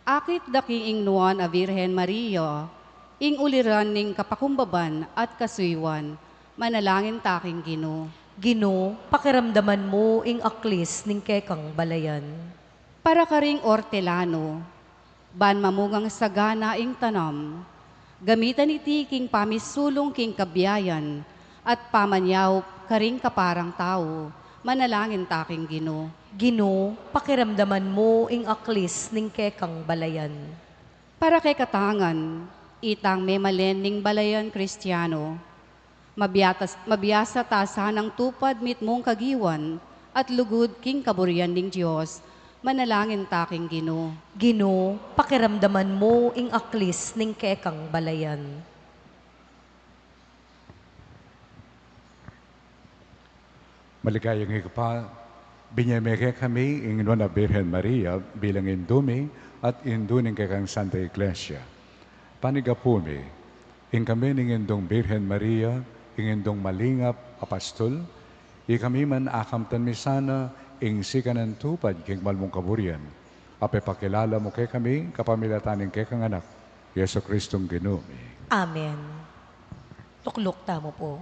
akit da king ing Nuan a Birhen Maria ing uliran ning kapakumbaban at kasuyuan, manalangin ta king Ginu. Ginu, pakiramdaman mu ing aklis ning kekang balayan. Para karing ortelano, ban mamungang sagana ing tanam, gamitan iti king pamisulung king kabiayan at pamanyaup karing kaparang tau, manalangin ta king Ginu. Ginu, pakiramdaman mu ing aklis ning kekang balayan. Para kekatang ngan, itang memalen ning balayan Kristiano, mabiatas-, mabiasa ta sanang tupad mitmung kagiwan at lugud king kaburian ning Dios, manalangin ta king Ginu. Ginu, pakiramdaman mu ing aklis ning kekang balayan. Maligayang Ibpa, binie me kekami ing Nuan a Birhen Maria bilang Indu mi at Indu ning kekang Santa Iglesia. Panigapu mi, ing kambe ning Indung Birhen Maria, ing Indung malingap a pastul, ikami man akamtan mi sana ing sikanan tupad king mal mung kaburian, a pepakilala mu kekami kapamilatan ning kekang Anak, Jesucristong Ginu mi. Amen. Lukluk tamu pu.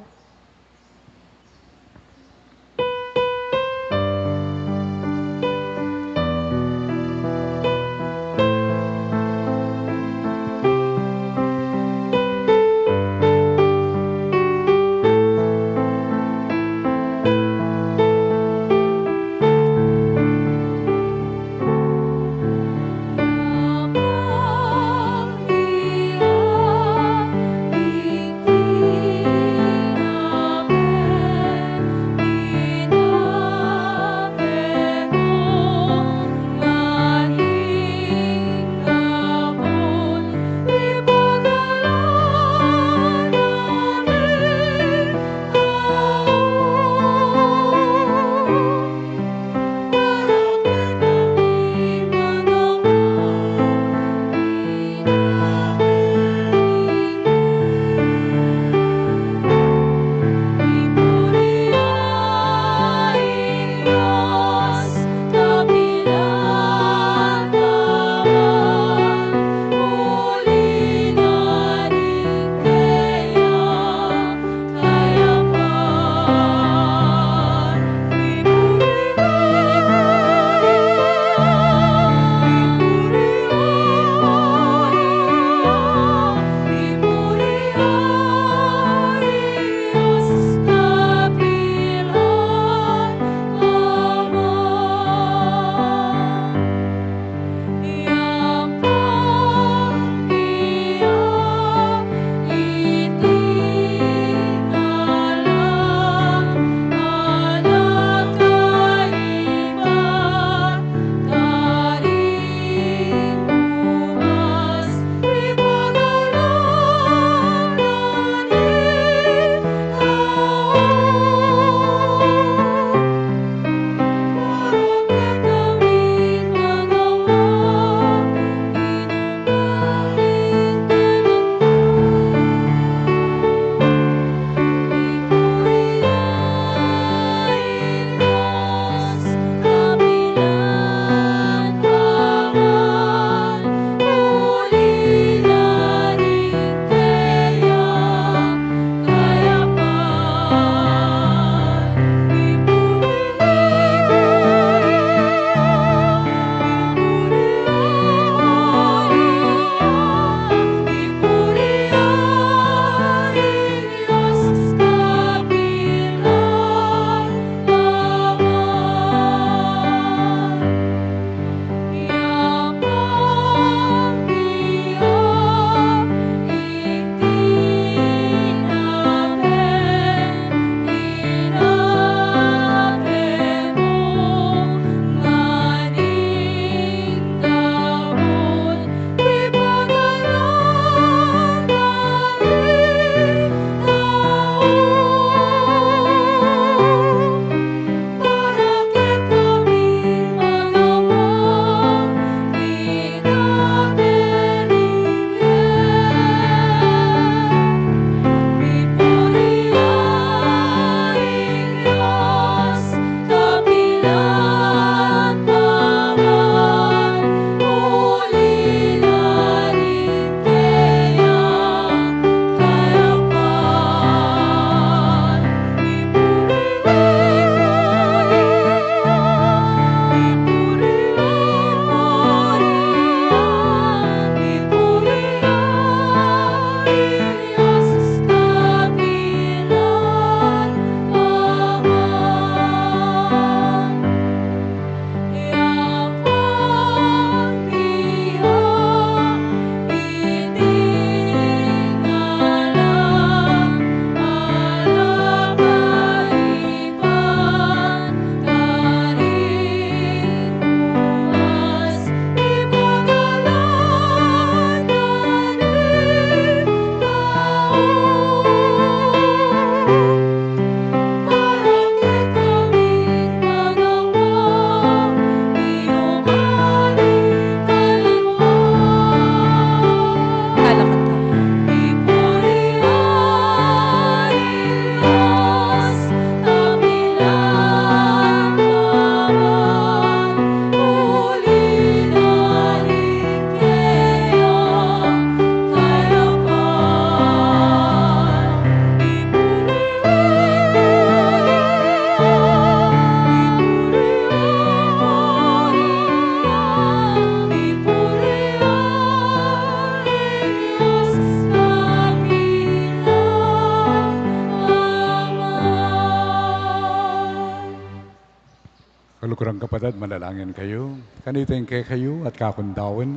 Kapatad, manalangin kayu. Kanita ing kekayu at kaku ngan daun,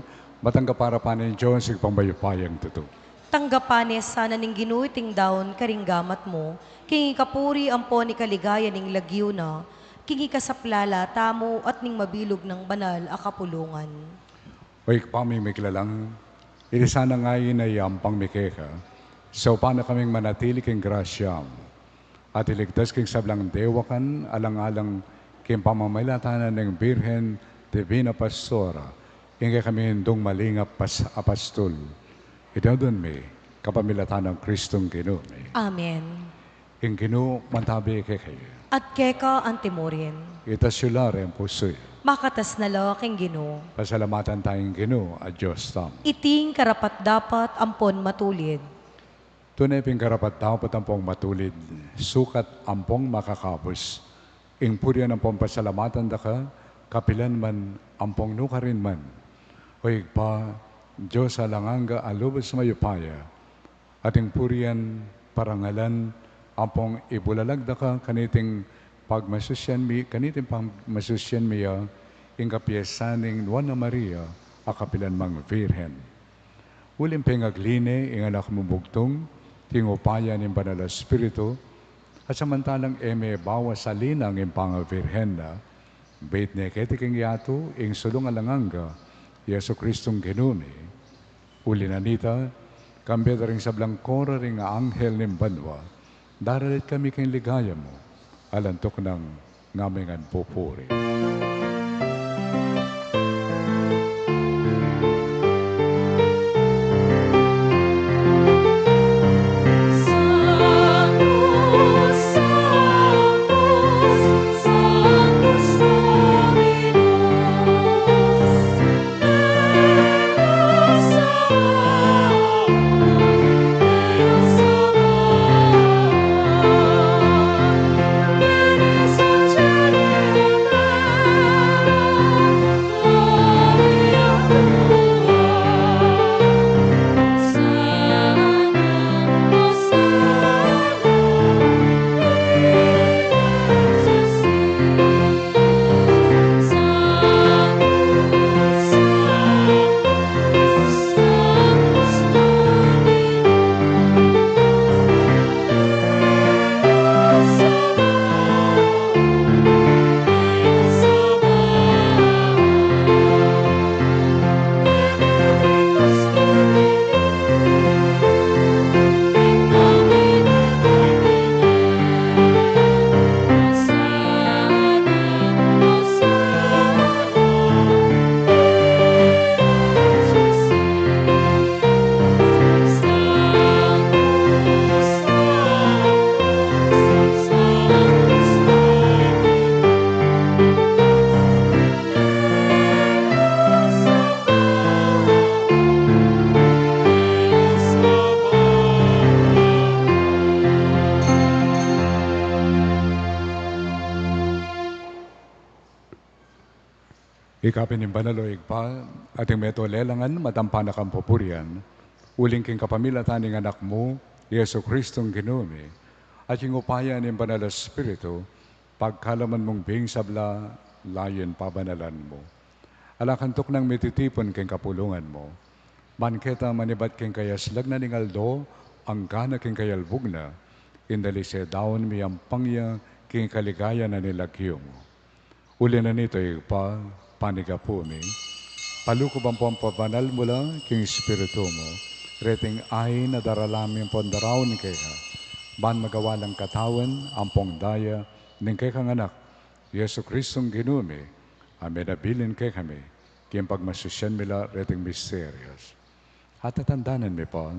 matanggap ya king arapan ning Dios, Ibpang mayupayang tutu. Tanggapan na sana ning Ginu iting daun karing gamat mu, king ikapuri ampon ikaligaya ning lagyu na, king ikasaplala tamu at ning mabilug nang banal a kapulungan. O Ibpa ming Makilalang, iti sana ngeni ing ampang mi keka, saupan na kaming manatili king grasya mu, at iligtas king sablang dewakan, alang-alang king pamamilatan ning Birhen Divina Pastora, ing kekami ngan ding malingap a apostol. Iti adwan mi kapamilatan nang Kristong Ginu mi. Amen. Ing Ginu mantabi kekayu. At keka antimurin. Itas yu la ring pusu yu. Makatas na la king Ginu. Pasalamatan taya ing Ginu a Dios tamu. Iti ing karapat-dapat ampon matulid. Tune pin karapat-dapat ampon matulid, sukat ampon makakabus, ing purian ampon pasalamatan da ka, kapilan man ampon nukarin man. O Ibpa, Dios alang angga a lubus mayupaya, at ing purian, parangalan, ampon ibulalag da ka kaniting pagmasusian mi, kaniting pagmasusian mi ya, ing kapiesan ning Nuan a Maria a kapilan mang Virgen. Uling pengagli ne ing Anak mung bugtung, king upaya ning Banal a Espiritu, at samantalang e me bawas a linang ing pangavirgen na, ibait ne keti king yatu ing sulung alang angga, Jesucristong Ginu mi. Uli na nita, kambe da ring sablang kora ring anghel ning banua, daralit kami king ligaya mu, alang tuknang ngaming pupuri. Ika pin ing banal, o Ibpa, at ing metung a lelangan matampan na kang pupurian, uling king kapamilatan ning Anak mu, Jesucristong Ginu mi, at king upaya ning Banal a Espiritu, pagkalaman mung bing sabla, layun pabanalan mu. Ala kang tuknang mititipun king kapulungan mu. Ban keta manibat king kayaslag na ning aldo, angga na king kayalbug na, ing dalise daun miyampang ya king kaligayan na ning lagyu mu. Uli na nito, Ibpa, panigapu mi, palukuban mu ampon pabanal mu la king Espiritu mu reting ain a daralan mi ampon daraun keka, ban magawa lang katawan ampon daya ning kekang Anak, Jesucristong Ginu mi, a menabilin kekami king pagmasusian mi la reting misterios. At tatandanan mi pa,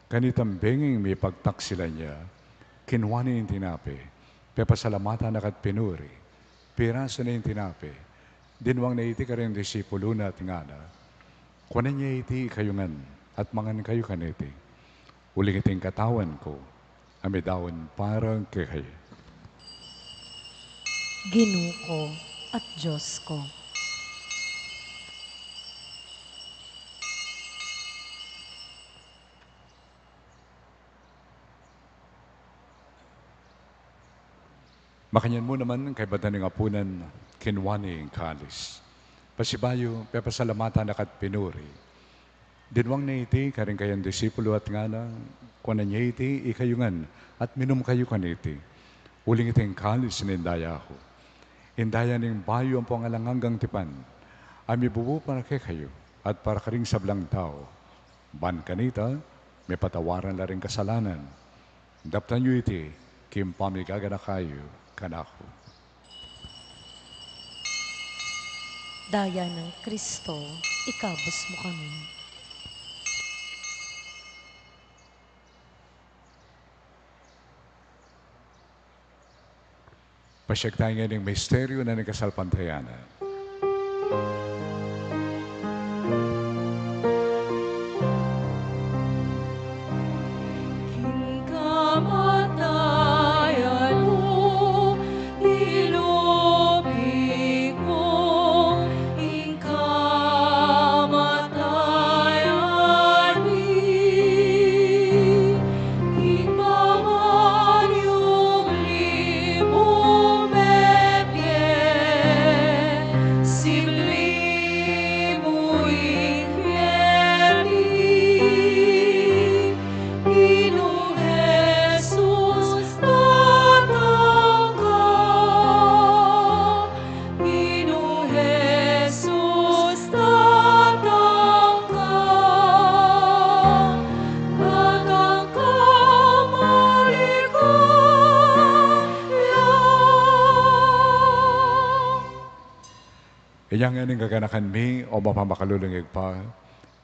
kanitang benging mipagtaksilan ya, kinua ne ing tinape, pepasalamatan na ka't pinuri, pirasu ne ing tinape, dinwang ne iti karing disipulu na at ngana, kuanan ye iti ikayu ngan, at mangan kayu kaniti. Uling iti ing katawan ku, a midaun para kekayu. Ginu ku at Dios ku. Makanyan mu naman, kaybat na ning apunan, Pinuan ne ing kalis. Pasibayu, pepasalamatan na ka't pinuri. Dinwang ne iti karing kayang disipulo at ngana, kuanan ye iti ikayu ngan, at minum kayu kaniti. Uling iti ing kalis ning daya ku. Ing daya ning bayu ampong alang anggang tipan, a mibubu para kekayu, at para karing sablang tau. Ban kanita, mipatawaran la ring kasalanan. Daptan yu iti, king pamigaganaka yu kanaku. Daya nang Kristo, ikabus mu kami. Pasiag tamu ngeni king misteryu na ning kasalpantayanan. King kamatayan mu, tinupi ku ing kamatayan mi, ing pamanyubli mung mebie, sibli mu ing bie mi. Ginung Jesus, datang ka. Ginung Jesus, datang ka. Datang ka maligaya. Inya ngeni ing gaganakan mi, o mapamakalulung Ibpa,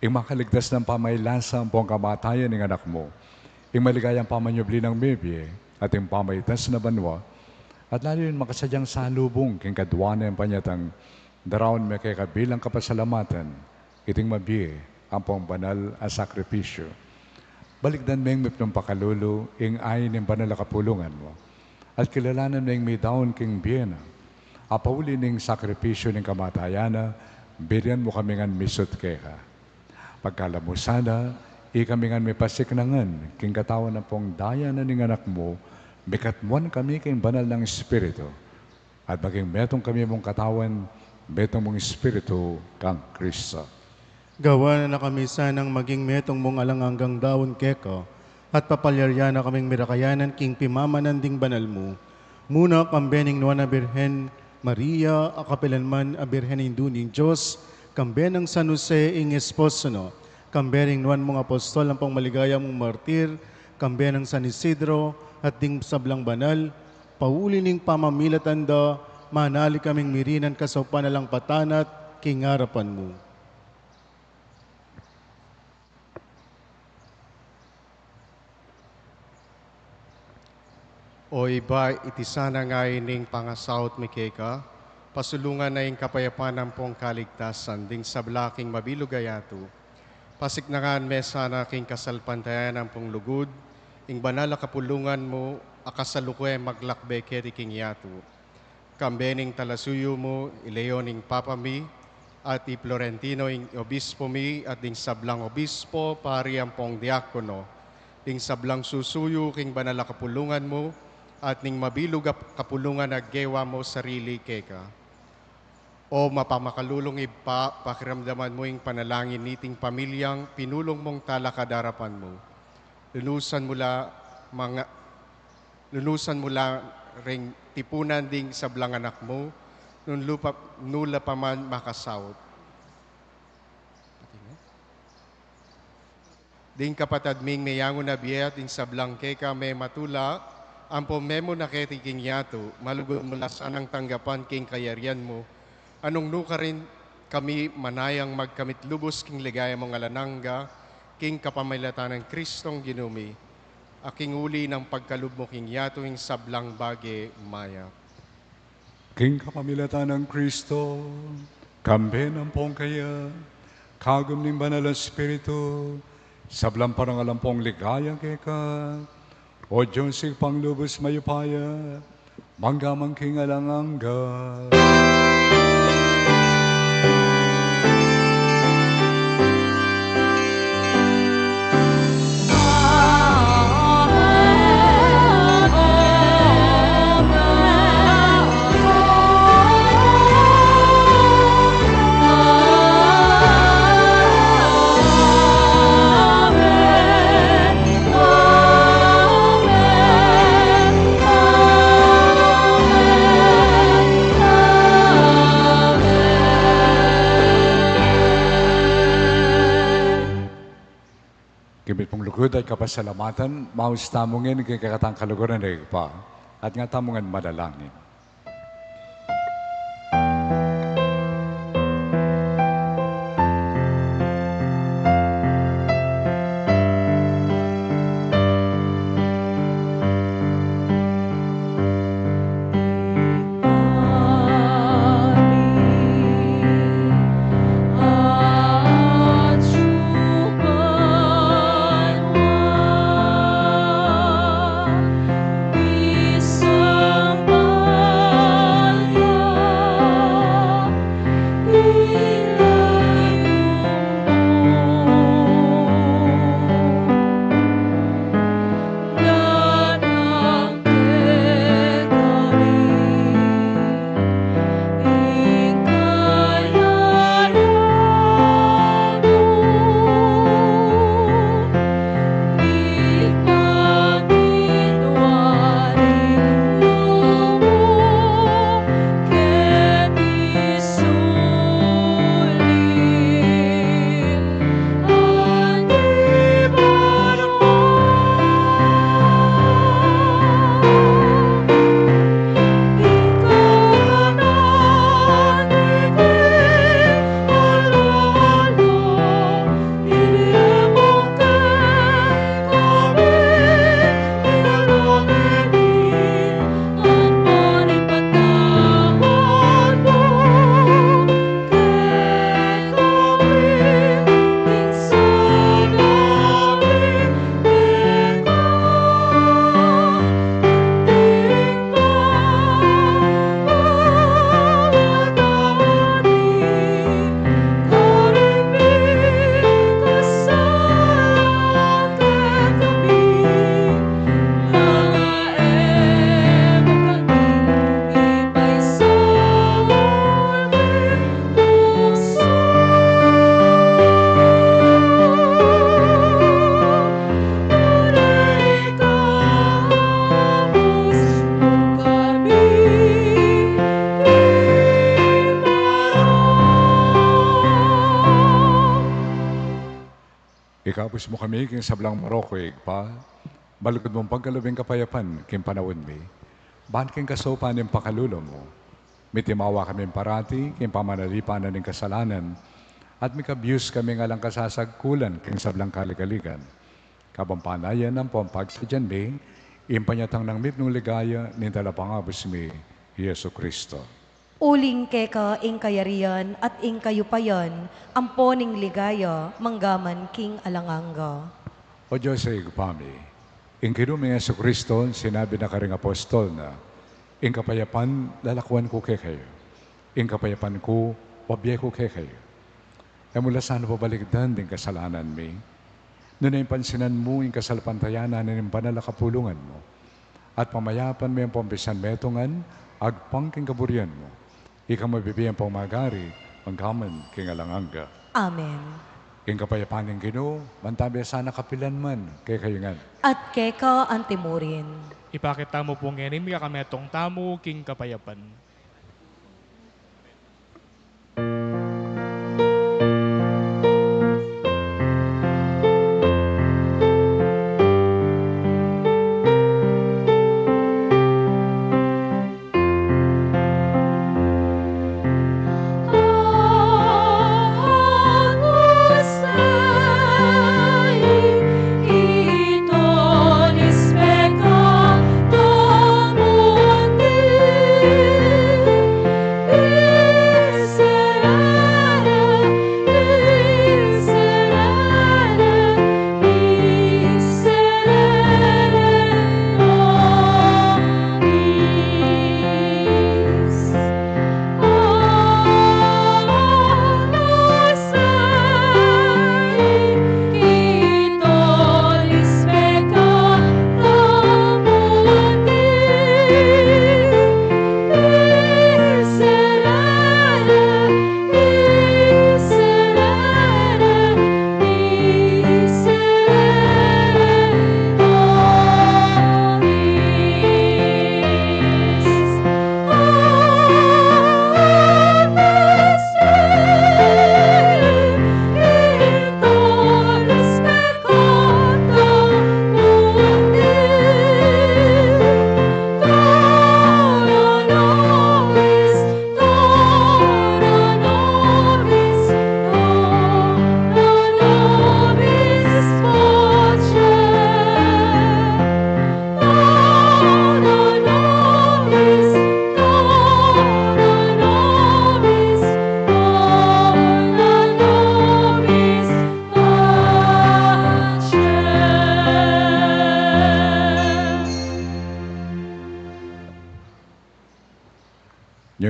ing makaligtas nang pamailasa ampong kamatayan ning Anak mu, ing maligayang pamanyubli nang mebie, at ing pamaitas na banua, at lalu ing makasadyang salubung king kadua na ning panyatang, daraun mi keka bilang kapasalamatan iting mabie ampong banal a sakripisyu. Balikdan meng mipnung pakalulu ing ain ning banal a kapulungan mu, at kilalanan meng midaun king bie na, a pauli ning sakripisyu ning kamatayan na, birian mu kami ngan misut keka. Pagkalub mu sana, ikami ngan mipasiknangan king katawan ampong daya na ning Anak mu, mikatmuan kami king banal nang Espiritu, at maging metung kami mung katawan, metung mung Espiritu kang Kristo. Gawan na kami sanang maging metung mung alang anggang daun keka, at papalyarian na kaming mirakayanan king pimamanan ding banal mu. Muna kambe ning Nuan a Birhen Maria, a kapilan man a Birhen Indu ning Dios, kambe nang San Jose ing esposo na, kambe ring nuan mung apostol ampong maligaya mung martir, kambe nang San Isidro, at ding sablang banal, pauli ning pamamilatan da, manali kaming mirinan kasaupan alang patanat king arapan mu. O Ibpa, iti sana ing ain ning pangasaut mi keka, pasulungan na ing kapayapan ampong kaligtasan ding sabla king mabilug a yatu. Pasiknangan me sana king kasalpantayanan ampong lugud ing banal a kapulungan mu a kasalukuyang maglakbe keti king yatu. Kambe ning talasuyu mu, i Leon ing Papa mi, at i Florentino ing obispo mi, at ding sablang obispo, pari ampong diakono, ding sablang susuyu king banal a kapulungan mu, at ning mabilug a kapulungan a gewa mu sarili keka. O mapamakalulung Ibpa, pakiramdaman mu ing panalangin niting pamilyang pinulung mung talakad arapan mu. Lunusan mu la, manga, lunusan mu la ring tipunan ding sablang anak mu, nung lupa, nula pa man makasaut. Ding kapatad ming meyangu na bie at ding sablang keka mematula, ampon memu na keti king yatu, malugud mu la sanang tanggapan king kayarian mu, a nung nukarin kami manayang magkamit lubus king ligaya mung alang angga, king kapamilatan nang Kristong Ginu mi, a king uli nang pagkalub mu king yatu ing sablang bage mayap. King kapamilatan nang Kristo, kambe na ampong kaya, kagum ning Banal a Espiritu, sablang parangal ampong ligaya keka, O Dios, Ibpang lubus mayupaya, mangga man king alang angga. King mitmung lugud at kapasalamatan, maus tamu ngan king kekatang kaluguran a Ibpa, at nga tamu ngan manalangin. Ikabus mu kami king sablang marok, o Ibpa, malugud mung pagkalub ing kapayapan king panaun mi, ban king kasaupan ning pakalulu mu, mitimawa kami parati king pamanalipan na ning kasalanan, at mikabus kami king alang kasasagkulan king sablang kaligaligan. Kabang panayan ampong pagsadyan mi ing panyatang nang mitmung ligaya ning Talapangabus mi, Jesucristo. Uling keka ing kayarian at ing kayupayan, ampo ning ligaya, mangga man king alang angga. O Dios a Ibpa mi, ing Ginu ming Jesucristo, sinabi na karing apostol na, "Ing kapayapan lalakuan ku kekayu, ing kapayapan ku babie ku kekayu." E mu la sana pabalikdan ding kasalanan mi, nune ing pansinan mu ing kasalpantayanan ning banal a kapulungan mu, at pamayapan me ampong pisanmetungan agpang king kaburian mu. Ika mabibie ampong magari, mangga man king alang angga. Amen. Ing kapayapan ning Ginu mantabe sana kapilan man kekayu ngan. At keka antimurin. Ipakit tamu pu ngeni ing mikametung tamu king kapayapan.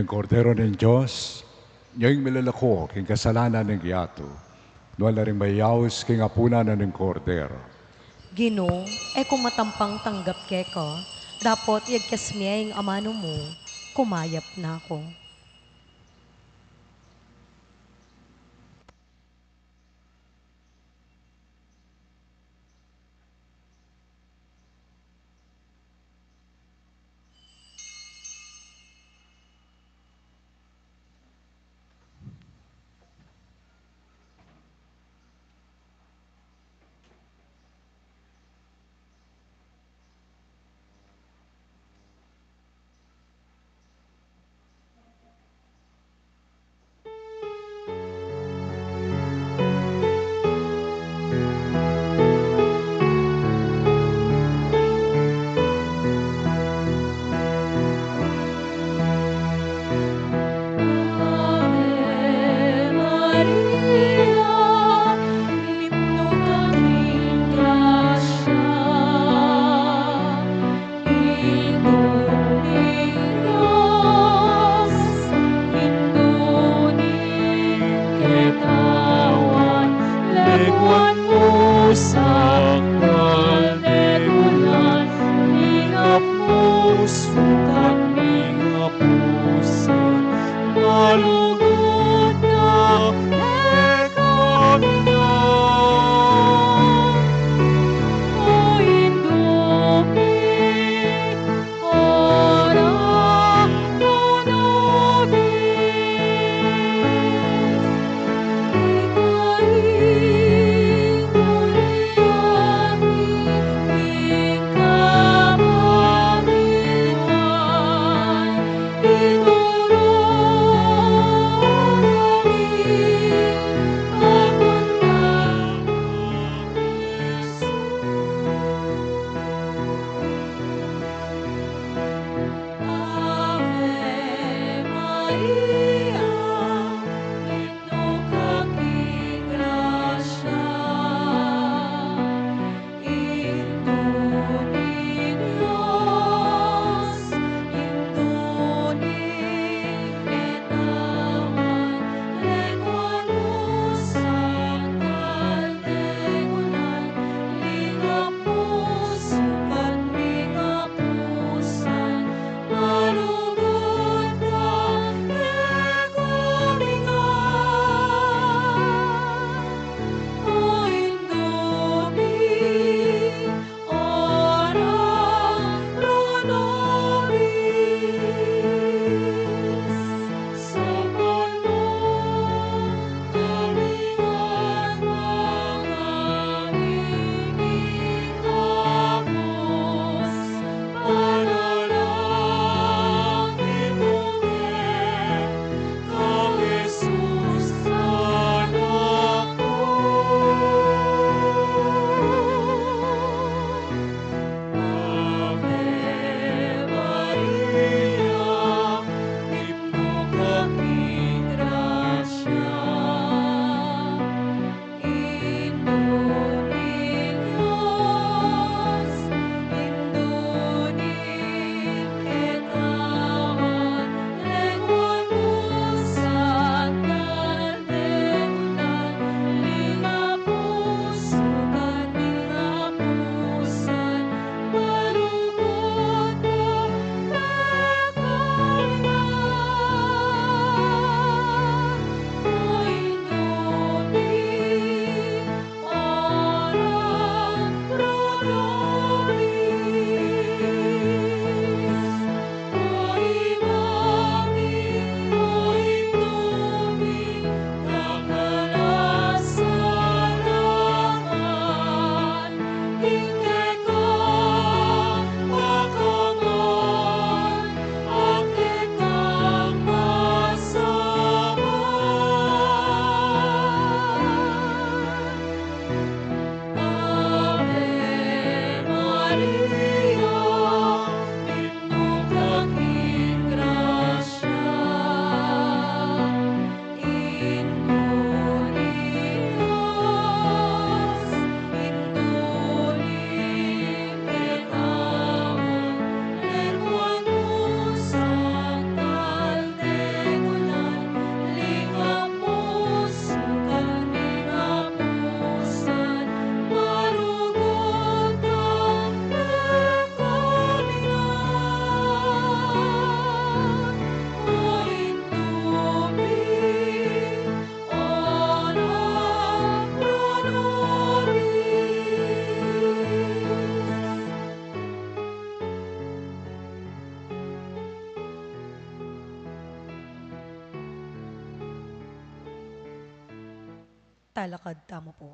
Kordero ning Dios, nia ing milalako king kasalanan ning yatu. Nuan la ring mayaus king apunan na ning Kordero. Ginu, e ku matampang tanggap keka, dapot iyagkas me ing amanu mu, kumayap na ku. Ave Maria, mitmu ka king grasya, Indu ning Dios, Indu ning Katawan, lengwan mu sa kaldegunan ning Apu, sukat ning Apu sa malugud na e kami na. O Indu mi, ora mu na mi. Ikarin mu ring Talakad tamu pu.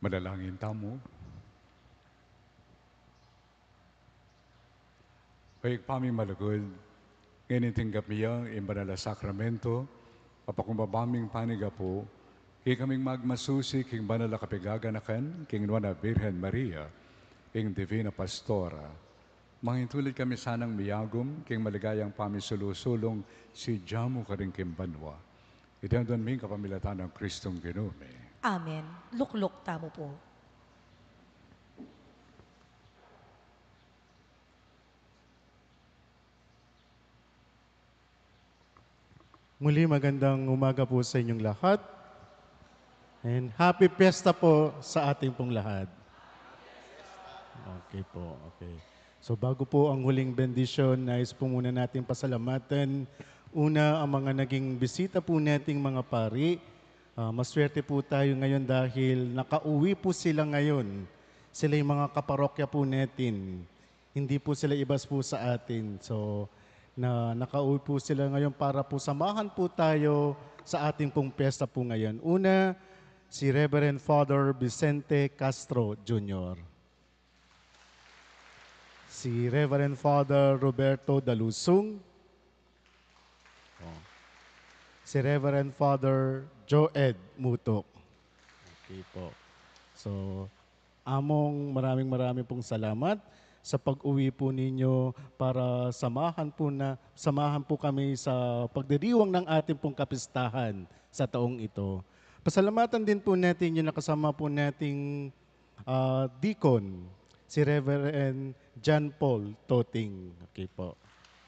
Manalangin tamu. O Ibpa ming malugud, ngeni tinggap mi ya ing banal a sakramento, papakumbaba ming panigapu, ikaming magmasusi king banal a kapaganakan king Nuan a Birhen Maria, ing Divina Pastora. Mangintulid kami sanang miyagum king maligayang pamisulu-sulung sidya mu karin king banua. Iti adwan mi king kapamilatan nang Kristong Ginu mi. Amen. Lukluk tamu pu. Muli, magandang umaga po sa inyong lahat. And happy fiesta po sa ating pong lahat. Okay po, okay. So, bago po ang huling bendisyon, nais po muna nating pasalamatan una ang mga naging bisita po nating mga pari. Ah, maswerte po tayo ngayon dahil nakauwi po sila ngayon. Sila yung mga kaparokya po natin. Hindi po sila ibas po sa atin. So, na, nakauwi po sila ngayon para po samahan po tayo sa ating pong piyesta po ngayon. Una, si Reverend Father Vicente Castro Junior. Si Reverend Father Roberto Dalusung. Oh. Si Reverend Father Joed Mutok. Okay po. So, Among, maraming, maraming pong salamat sa pag-uwi po ninyo para samahan po na, samahan po kami sa pagdiriwang ng ating pong kapistahan sa taong ito. Pasalamatan din po natin yung nakasama po nating, ah, deacon, si Reverend John Paul Toting. Okay po.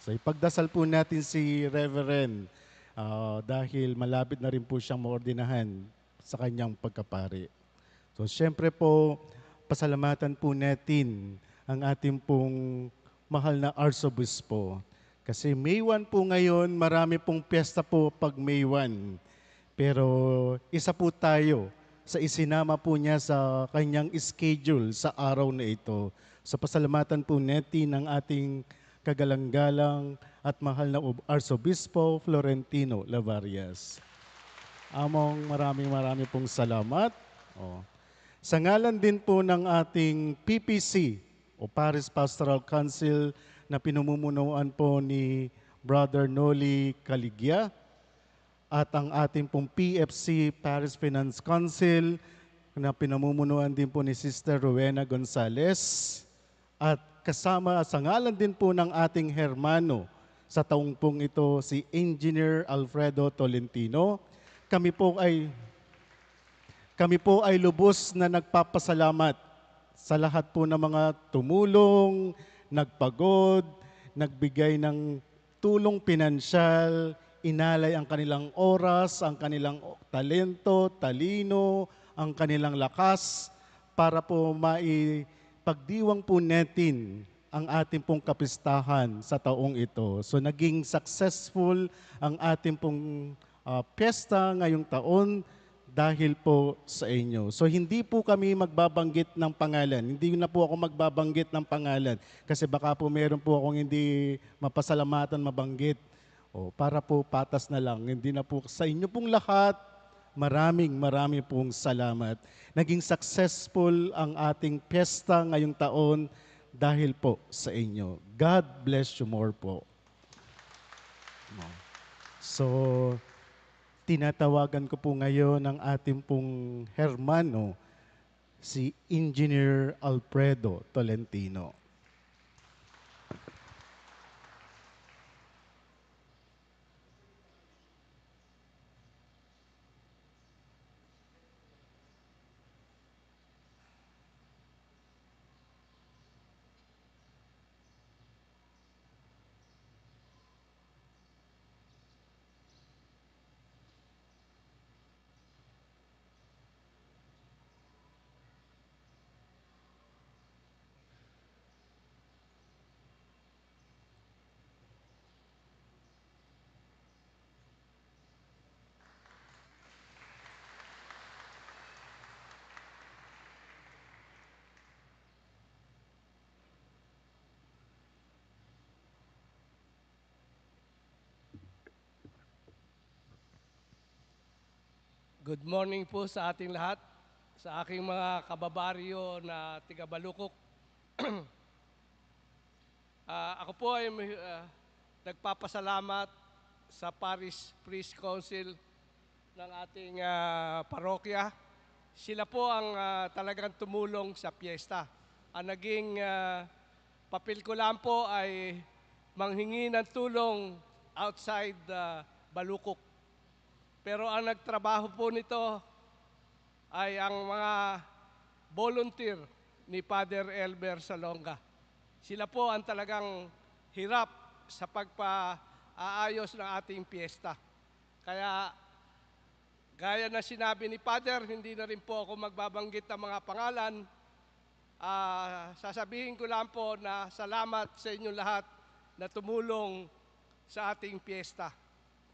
So, ipagdasal po natin si Reverend, ah, dahil malapit na rin po siyang maordinahan sa kanyang pagkapari. So, siyempre po, pasalamatan po natin ang ating pong mahal na Arsobispo. Kasi May one po ngayon, marami pong piyesta po pag May one. Pero isa po tayo sa isinama po niya sa kanyang schedule sa araw na ito. So, pasalamatan po natin ang ating kagalang-galang at mahal na Ob-, Arsobispo Florentino Lavarias. Among, maraming, maraming pong salamat. Oh. Sa ngalan din po ng ating P P C o Parish Pastoral Council na pinamumunuan po ni Brother Noli Caligya, at ang ating pong P F C, Parish Finance Council, na pinamumunuan din po ni Sister Rowena Gonzalez, at kasama sa ngalan din po ng ating hermano sa taong pong ito, si Engineer Alfredo Tolentino. Kami po ay, kami po ay lubos na nagpapasalamat sa lahat po ng mga tumulong, nagpagod, nagbigay ng tulong pinansyal, inalay ang kanilang oras, ang kanilang talento, talino, ang kanilang lakas para po maipagdiwang po natin ang ating pong kapistahan sa taong ito. So, naging successful ang ating pong, ah, piyesta ngayong taon dahil po sa inyo. So, hindi po kami magbabanggit ng pangalan. Hindi na po ako magbabanggit ng pangalan. Kasi baka po meron po akong hindi mapasalamatan mabanggit. O, para po patas na lang. Hindi na po sa inyo pong lahat, maraming, maraming pong salamat. Naging successful ang ating piyesta ngayong taon dahil po sa inyo. God bless you more po. No. So, tinatawagan ko po ngayon ang ating pong hermano, si Engineer Alfredo Tolentino. Good morning po sa ating lahat, sa aking mga kababaryo na tiga Balukok. Ah, ako po ay, ah, nagpapasalamat sa Parish Priest Council ng ating, ah, parokya. Sila po ang, ah, talagang tumulong sa piyesta. Ang naging, ah, papel ko lang po ay manghingi ng tulong outside, ah, Balukok. Pero ang nagtrabaho po nito ay ang mga volunteer ni Father Elber Salonga. Sila po ang talagang hirap sa pagpaayos ng ating piyesta. Kaya, gaya na sinabi ni Father, hindi na rin po ako magbabanggit ng mga pangalan. Ah, sasabihin ko lang po na salamat sa inyo lahat na tumulong sa ating piyesta.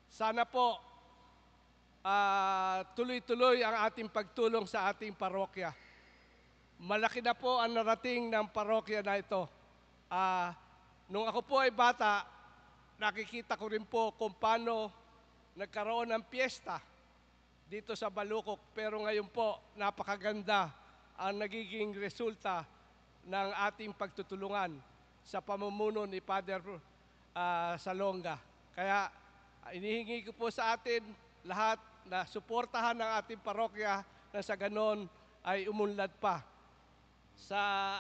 Sana po, ah, tuloy-tuloy ang ating pagtulong sa ating parokya. Malaki na po ang narating ng parokya na ito. Ah, nung ako po ay bata, nakikita ko rin po kung paano nagkaroon ng piyesta dito sa Balukok. Pero ngayon po, napakaganda ang nagiging resulta ng ating pagtutulungan sa pamumuno ni Father, ah, Salonga. Kaya, ah, inihingi ko po sa atin lahat na suportahan ang ating parokya na sa ganon ay umunlad pa. Sa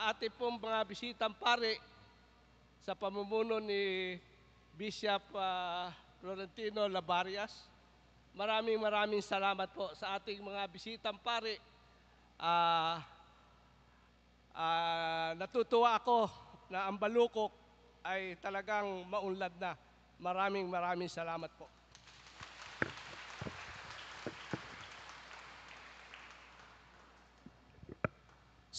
ating pong mga bisitang pari, sa pamumuno ni Bishop, ah, Florentino Labarias, maraming, maraming salamat po sa ating mga bisitang pari. Ah, ah, natutuwa ako na ang Balukok ay talagang maunlad na. Maraming, maraming salamat po.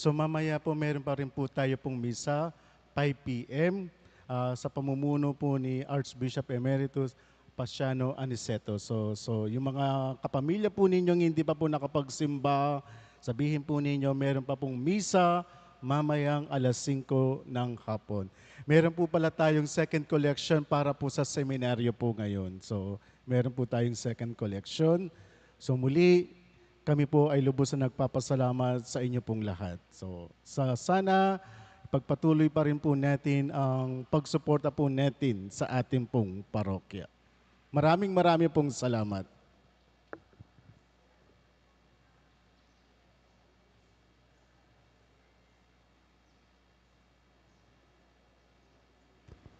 So, mamaya po, meron pa rin po tayo pong misa, five P M, ah, sa pamumuno po ni Archbishop Emeritus Paciano Aniceto. So, so, yung mga kapamilya po ninyong hindi pa po nakapagsimba, sabihin po ninyo, meron pa pong misa mamayang alas singko ng hapon. Meron po pala tayong second collection para po sa seminaryo po ngayon. So, meron po tayong second collection. So, muli, kami po ay lubos na nagpapasalamat sa inyo pong lahat. So, sa, sana pagpatuloy pa rin po natin ang pagsuporta po natin sa ating pong parokya. Maraming, maraming pong salamat.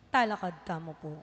Talakad tamu pu.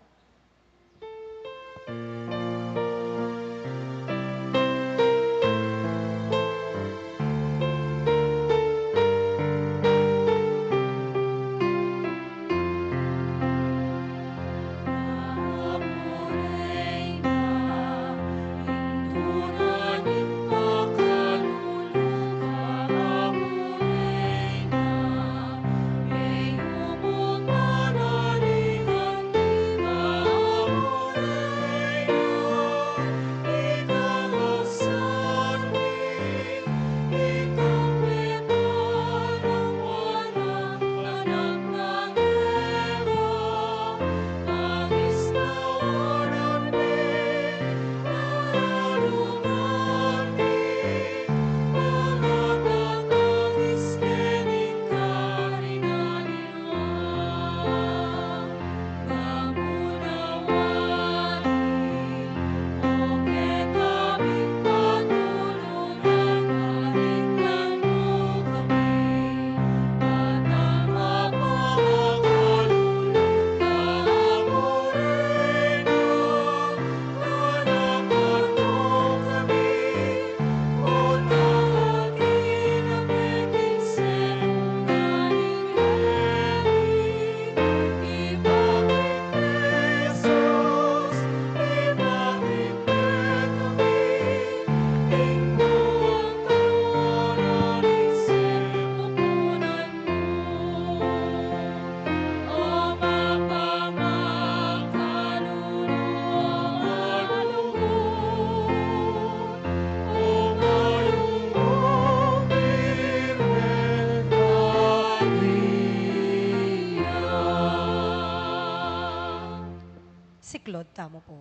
Siklod tamu pu.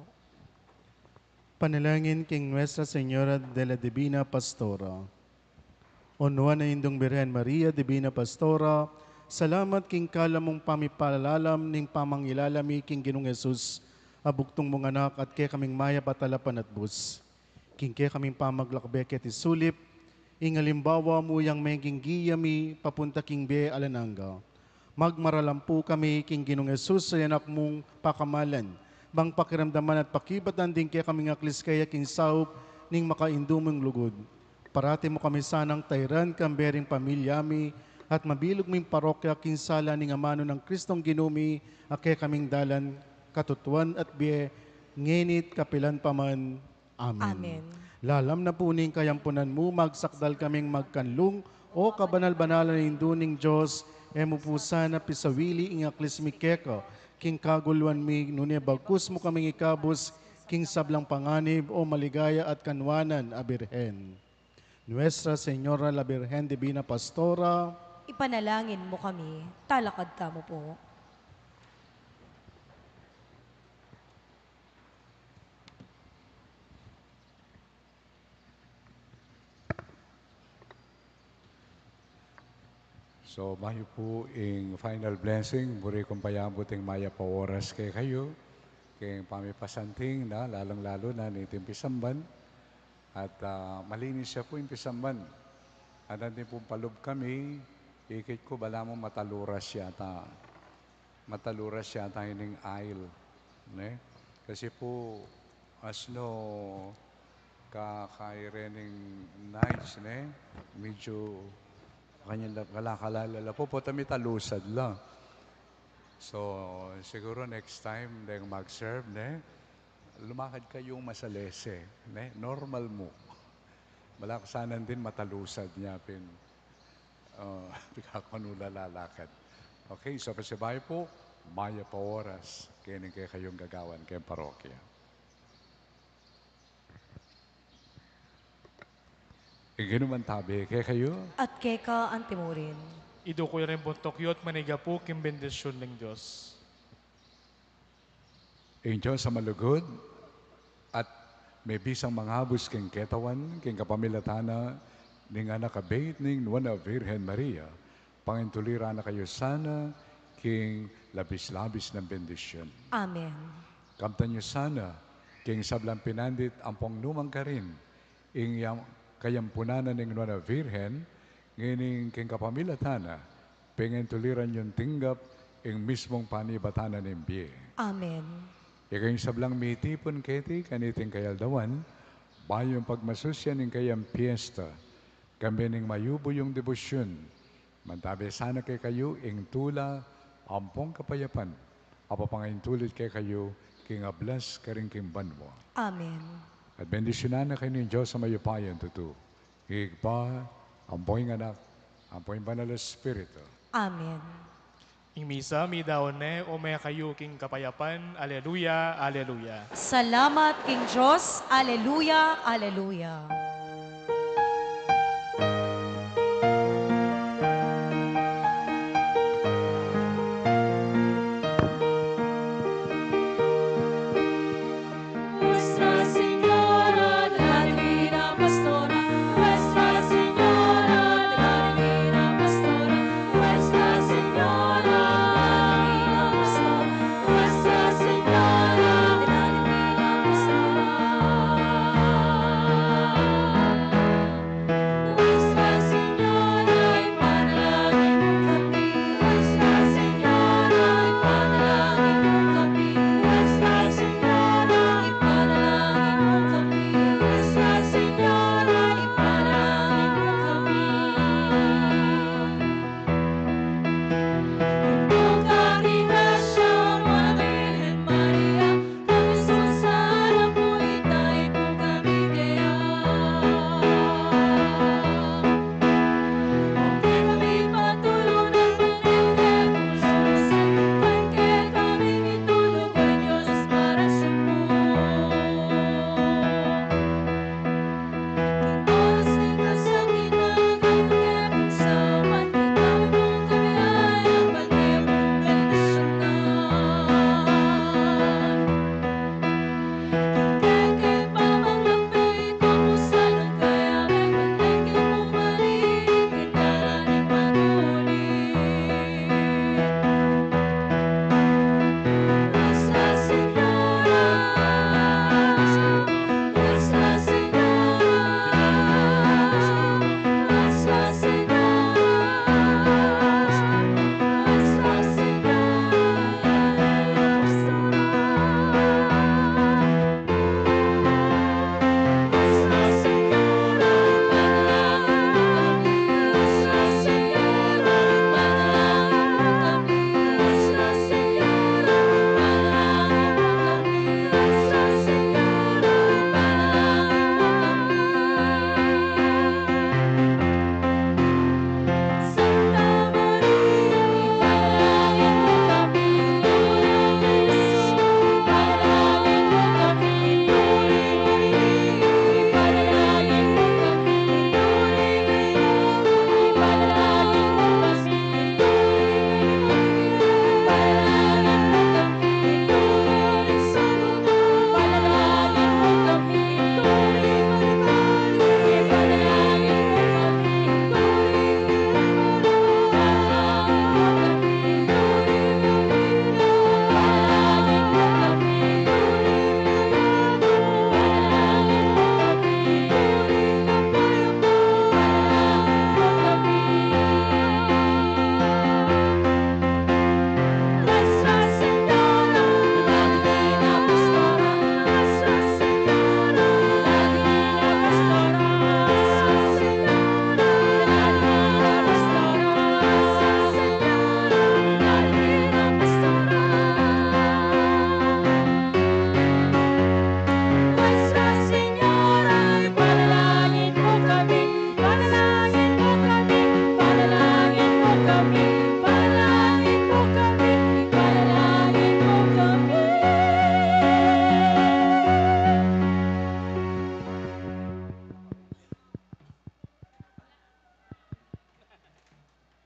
Panalangin king Nuestra Señora de la Divina Pastora. O Nuan a Indung Birhen Maria, Divina Pastora, salamat king kalamung pamipalalam ning pamangilala mi king Ginung Jesus, a bugtung mung Anak at kekaming mayap a talapanatbus. King kekaming pamaglakbe keti sulip, ing alimbawa mu yang meging giya mi papunta king bie alang angga. Magmaralam pu kami king Ginung Jesus a Anak mung pakamalan, bang pakiramdaman at pakibatan ding kekaming aklis keya king saup ning makaindu mung lugud. Parati mu kami sanang tairan kambe ring pamilya mi at mabilug ming parokya king sala ning amanu nang Kristong Ginu mi, a kekaming dalan, katutuan at bie, ngeni't kapilan pa man. Amen. Amen. Lalam na pu ning kayampunan mu, magsakdal kaming magkanlung, O kabanal-banalan a Indu ning Dios, e mu pu sana pisawili ing aklis mi keka king kaguluan mi, nune bagkus mu kaming ikabus king sablang panganib, O maligaya at kanwanan a Birhen. Nuestra Señora la Birhen Divina Pastora. Ipanalangin mu kami. Talakad tamu pu. So, mayu pu ing final blessing, buri kung payabut ing mayap a oras kekayu, king pamipasanting na, lalung-lalu na niting pisamban, at, ah, malinis ya pu ing pisamban. At atin pung palub kami, ikit ku balamu mataluras yata. Mataluras yata ining aisle, ne? Kasi pu, asno kakaire ning nights, ne? Medyo kanyang la-, kalakalala la pu, pota mitalusad la. So, siguro next time, deng mag-serve, ne? Lumakad kayung masalese, ne? Normal mu. Balaku sana din matalusad nya pin. Ah, pigkakanu la lalakad. Okay, so pasibayu pu, mayap a oras, keni kekayung gagawan keng parokya. Ing Ginu mantabi kekayu. At keka antimurin. Iduku yu ring buntuk yu at manigapu king bendisyun ning Dios. Ing Dios a malugud at mebisang mangabus king ketawan, king kapamilatan na ning Anak a beit ning Nuan a Virgen Maria, pangintuliran na kayu sana king labis-labis nang bendisyun. Amen. Kamtan yu sana king sablang pinandit ampong nu man karin, ing yam-, kayampunan na ning Nuan a Virgen, ngening king kapamilatan na, pengintuliran yung tinggap ing mismung panibatan na ning bie. Amen. Ika ing sablang mitipun keti kaniting kayaldawan, bayu pagmasusyan ing kayang piesta, kambe ning mayubu yung debosyun, mantabi sana kekayu ing tula ampong kapayapan, a papangaintulid kekayu king ablas karin king banua. Amen. At bendisyunan na kayu ning Dios a mayupayang tutu, ing Ibpa, ampong Anak, ampong Banal a Espiritu. Amen. Ing misa midaun ne, ume kayu king kapayapan. Aleluya, aleluya. Salamat king Dios. Aleluya, aleluya.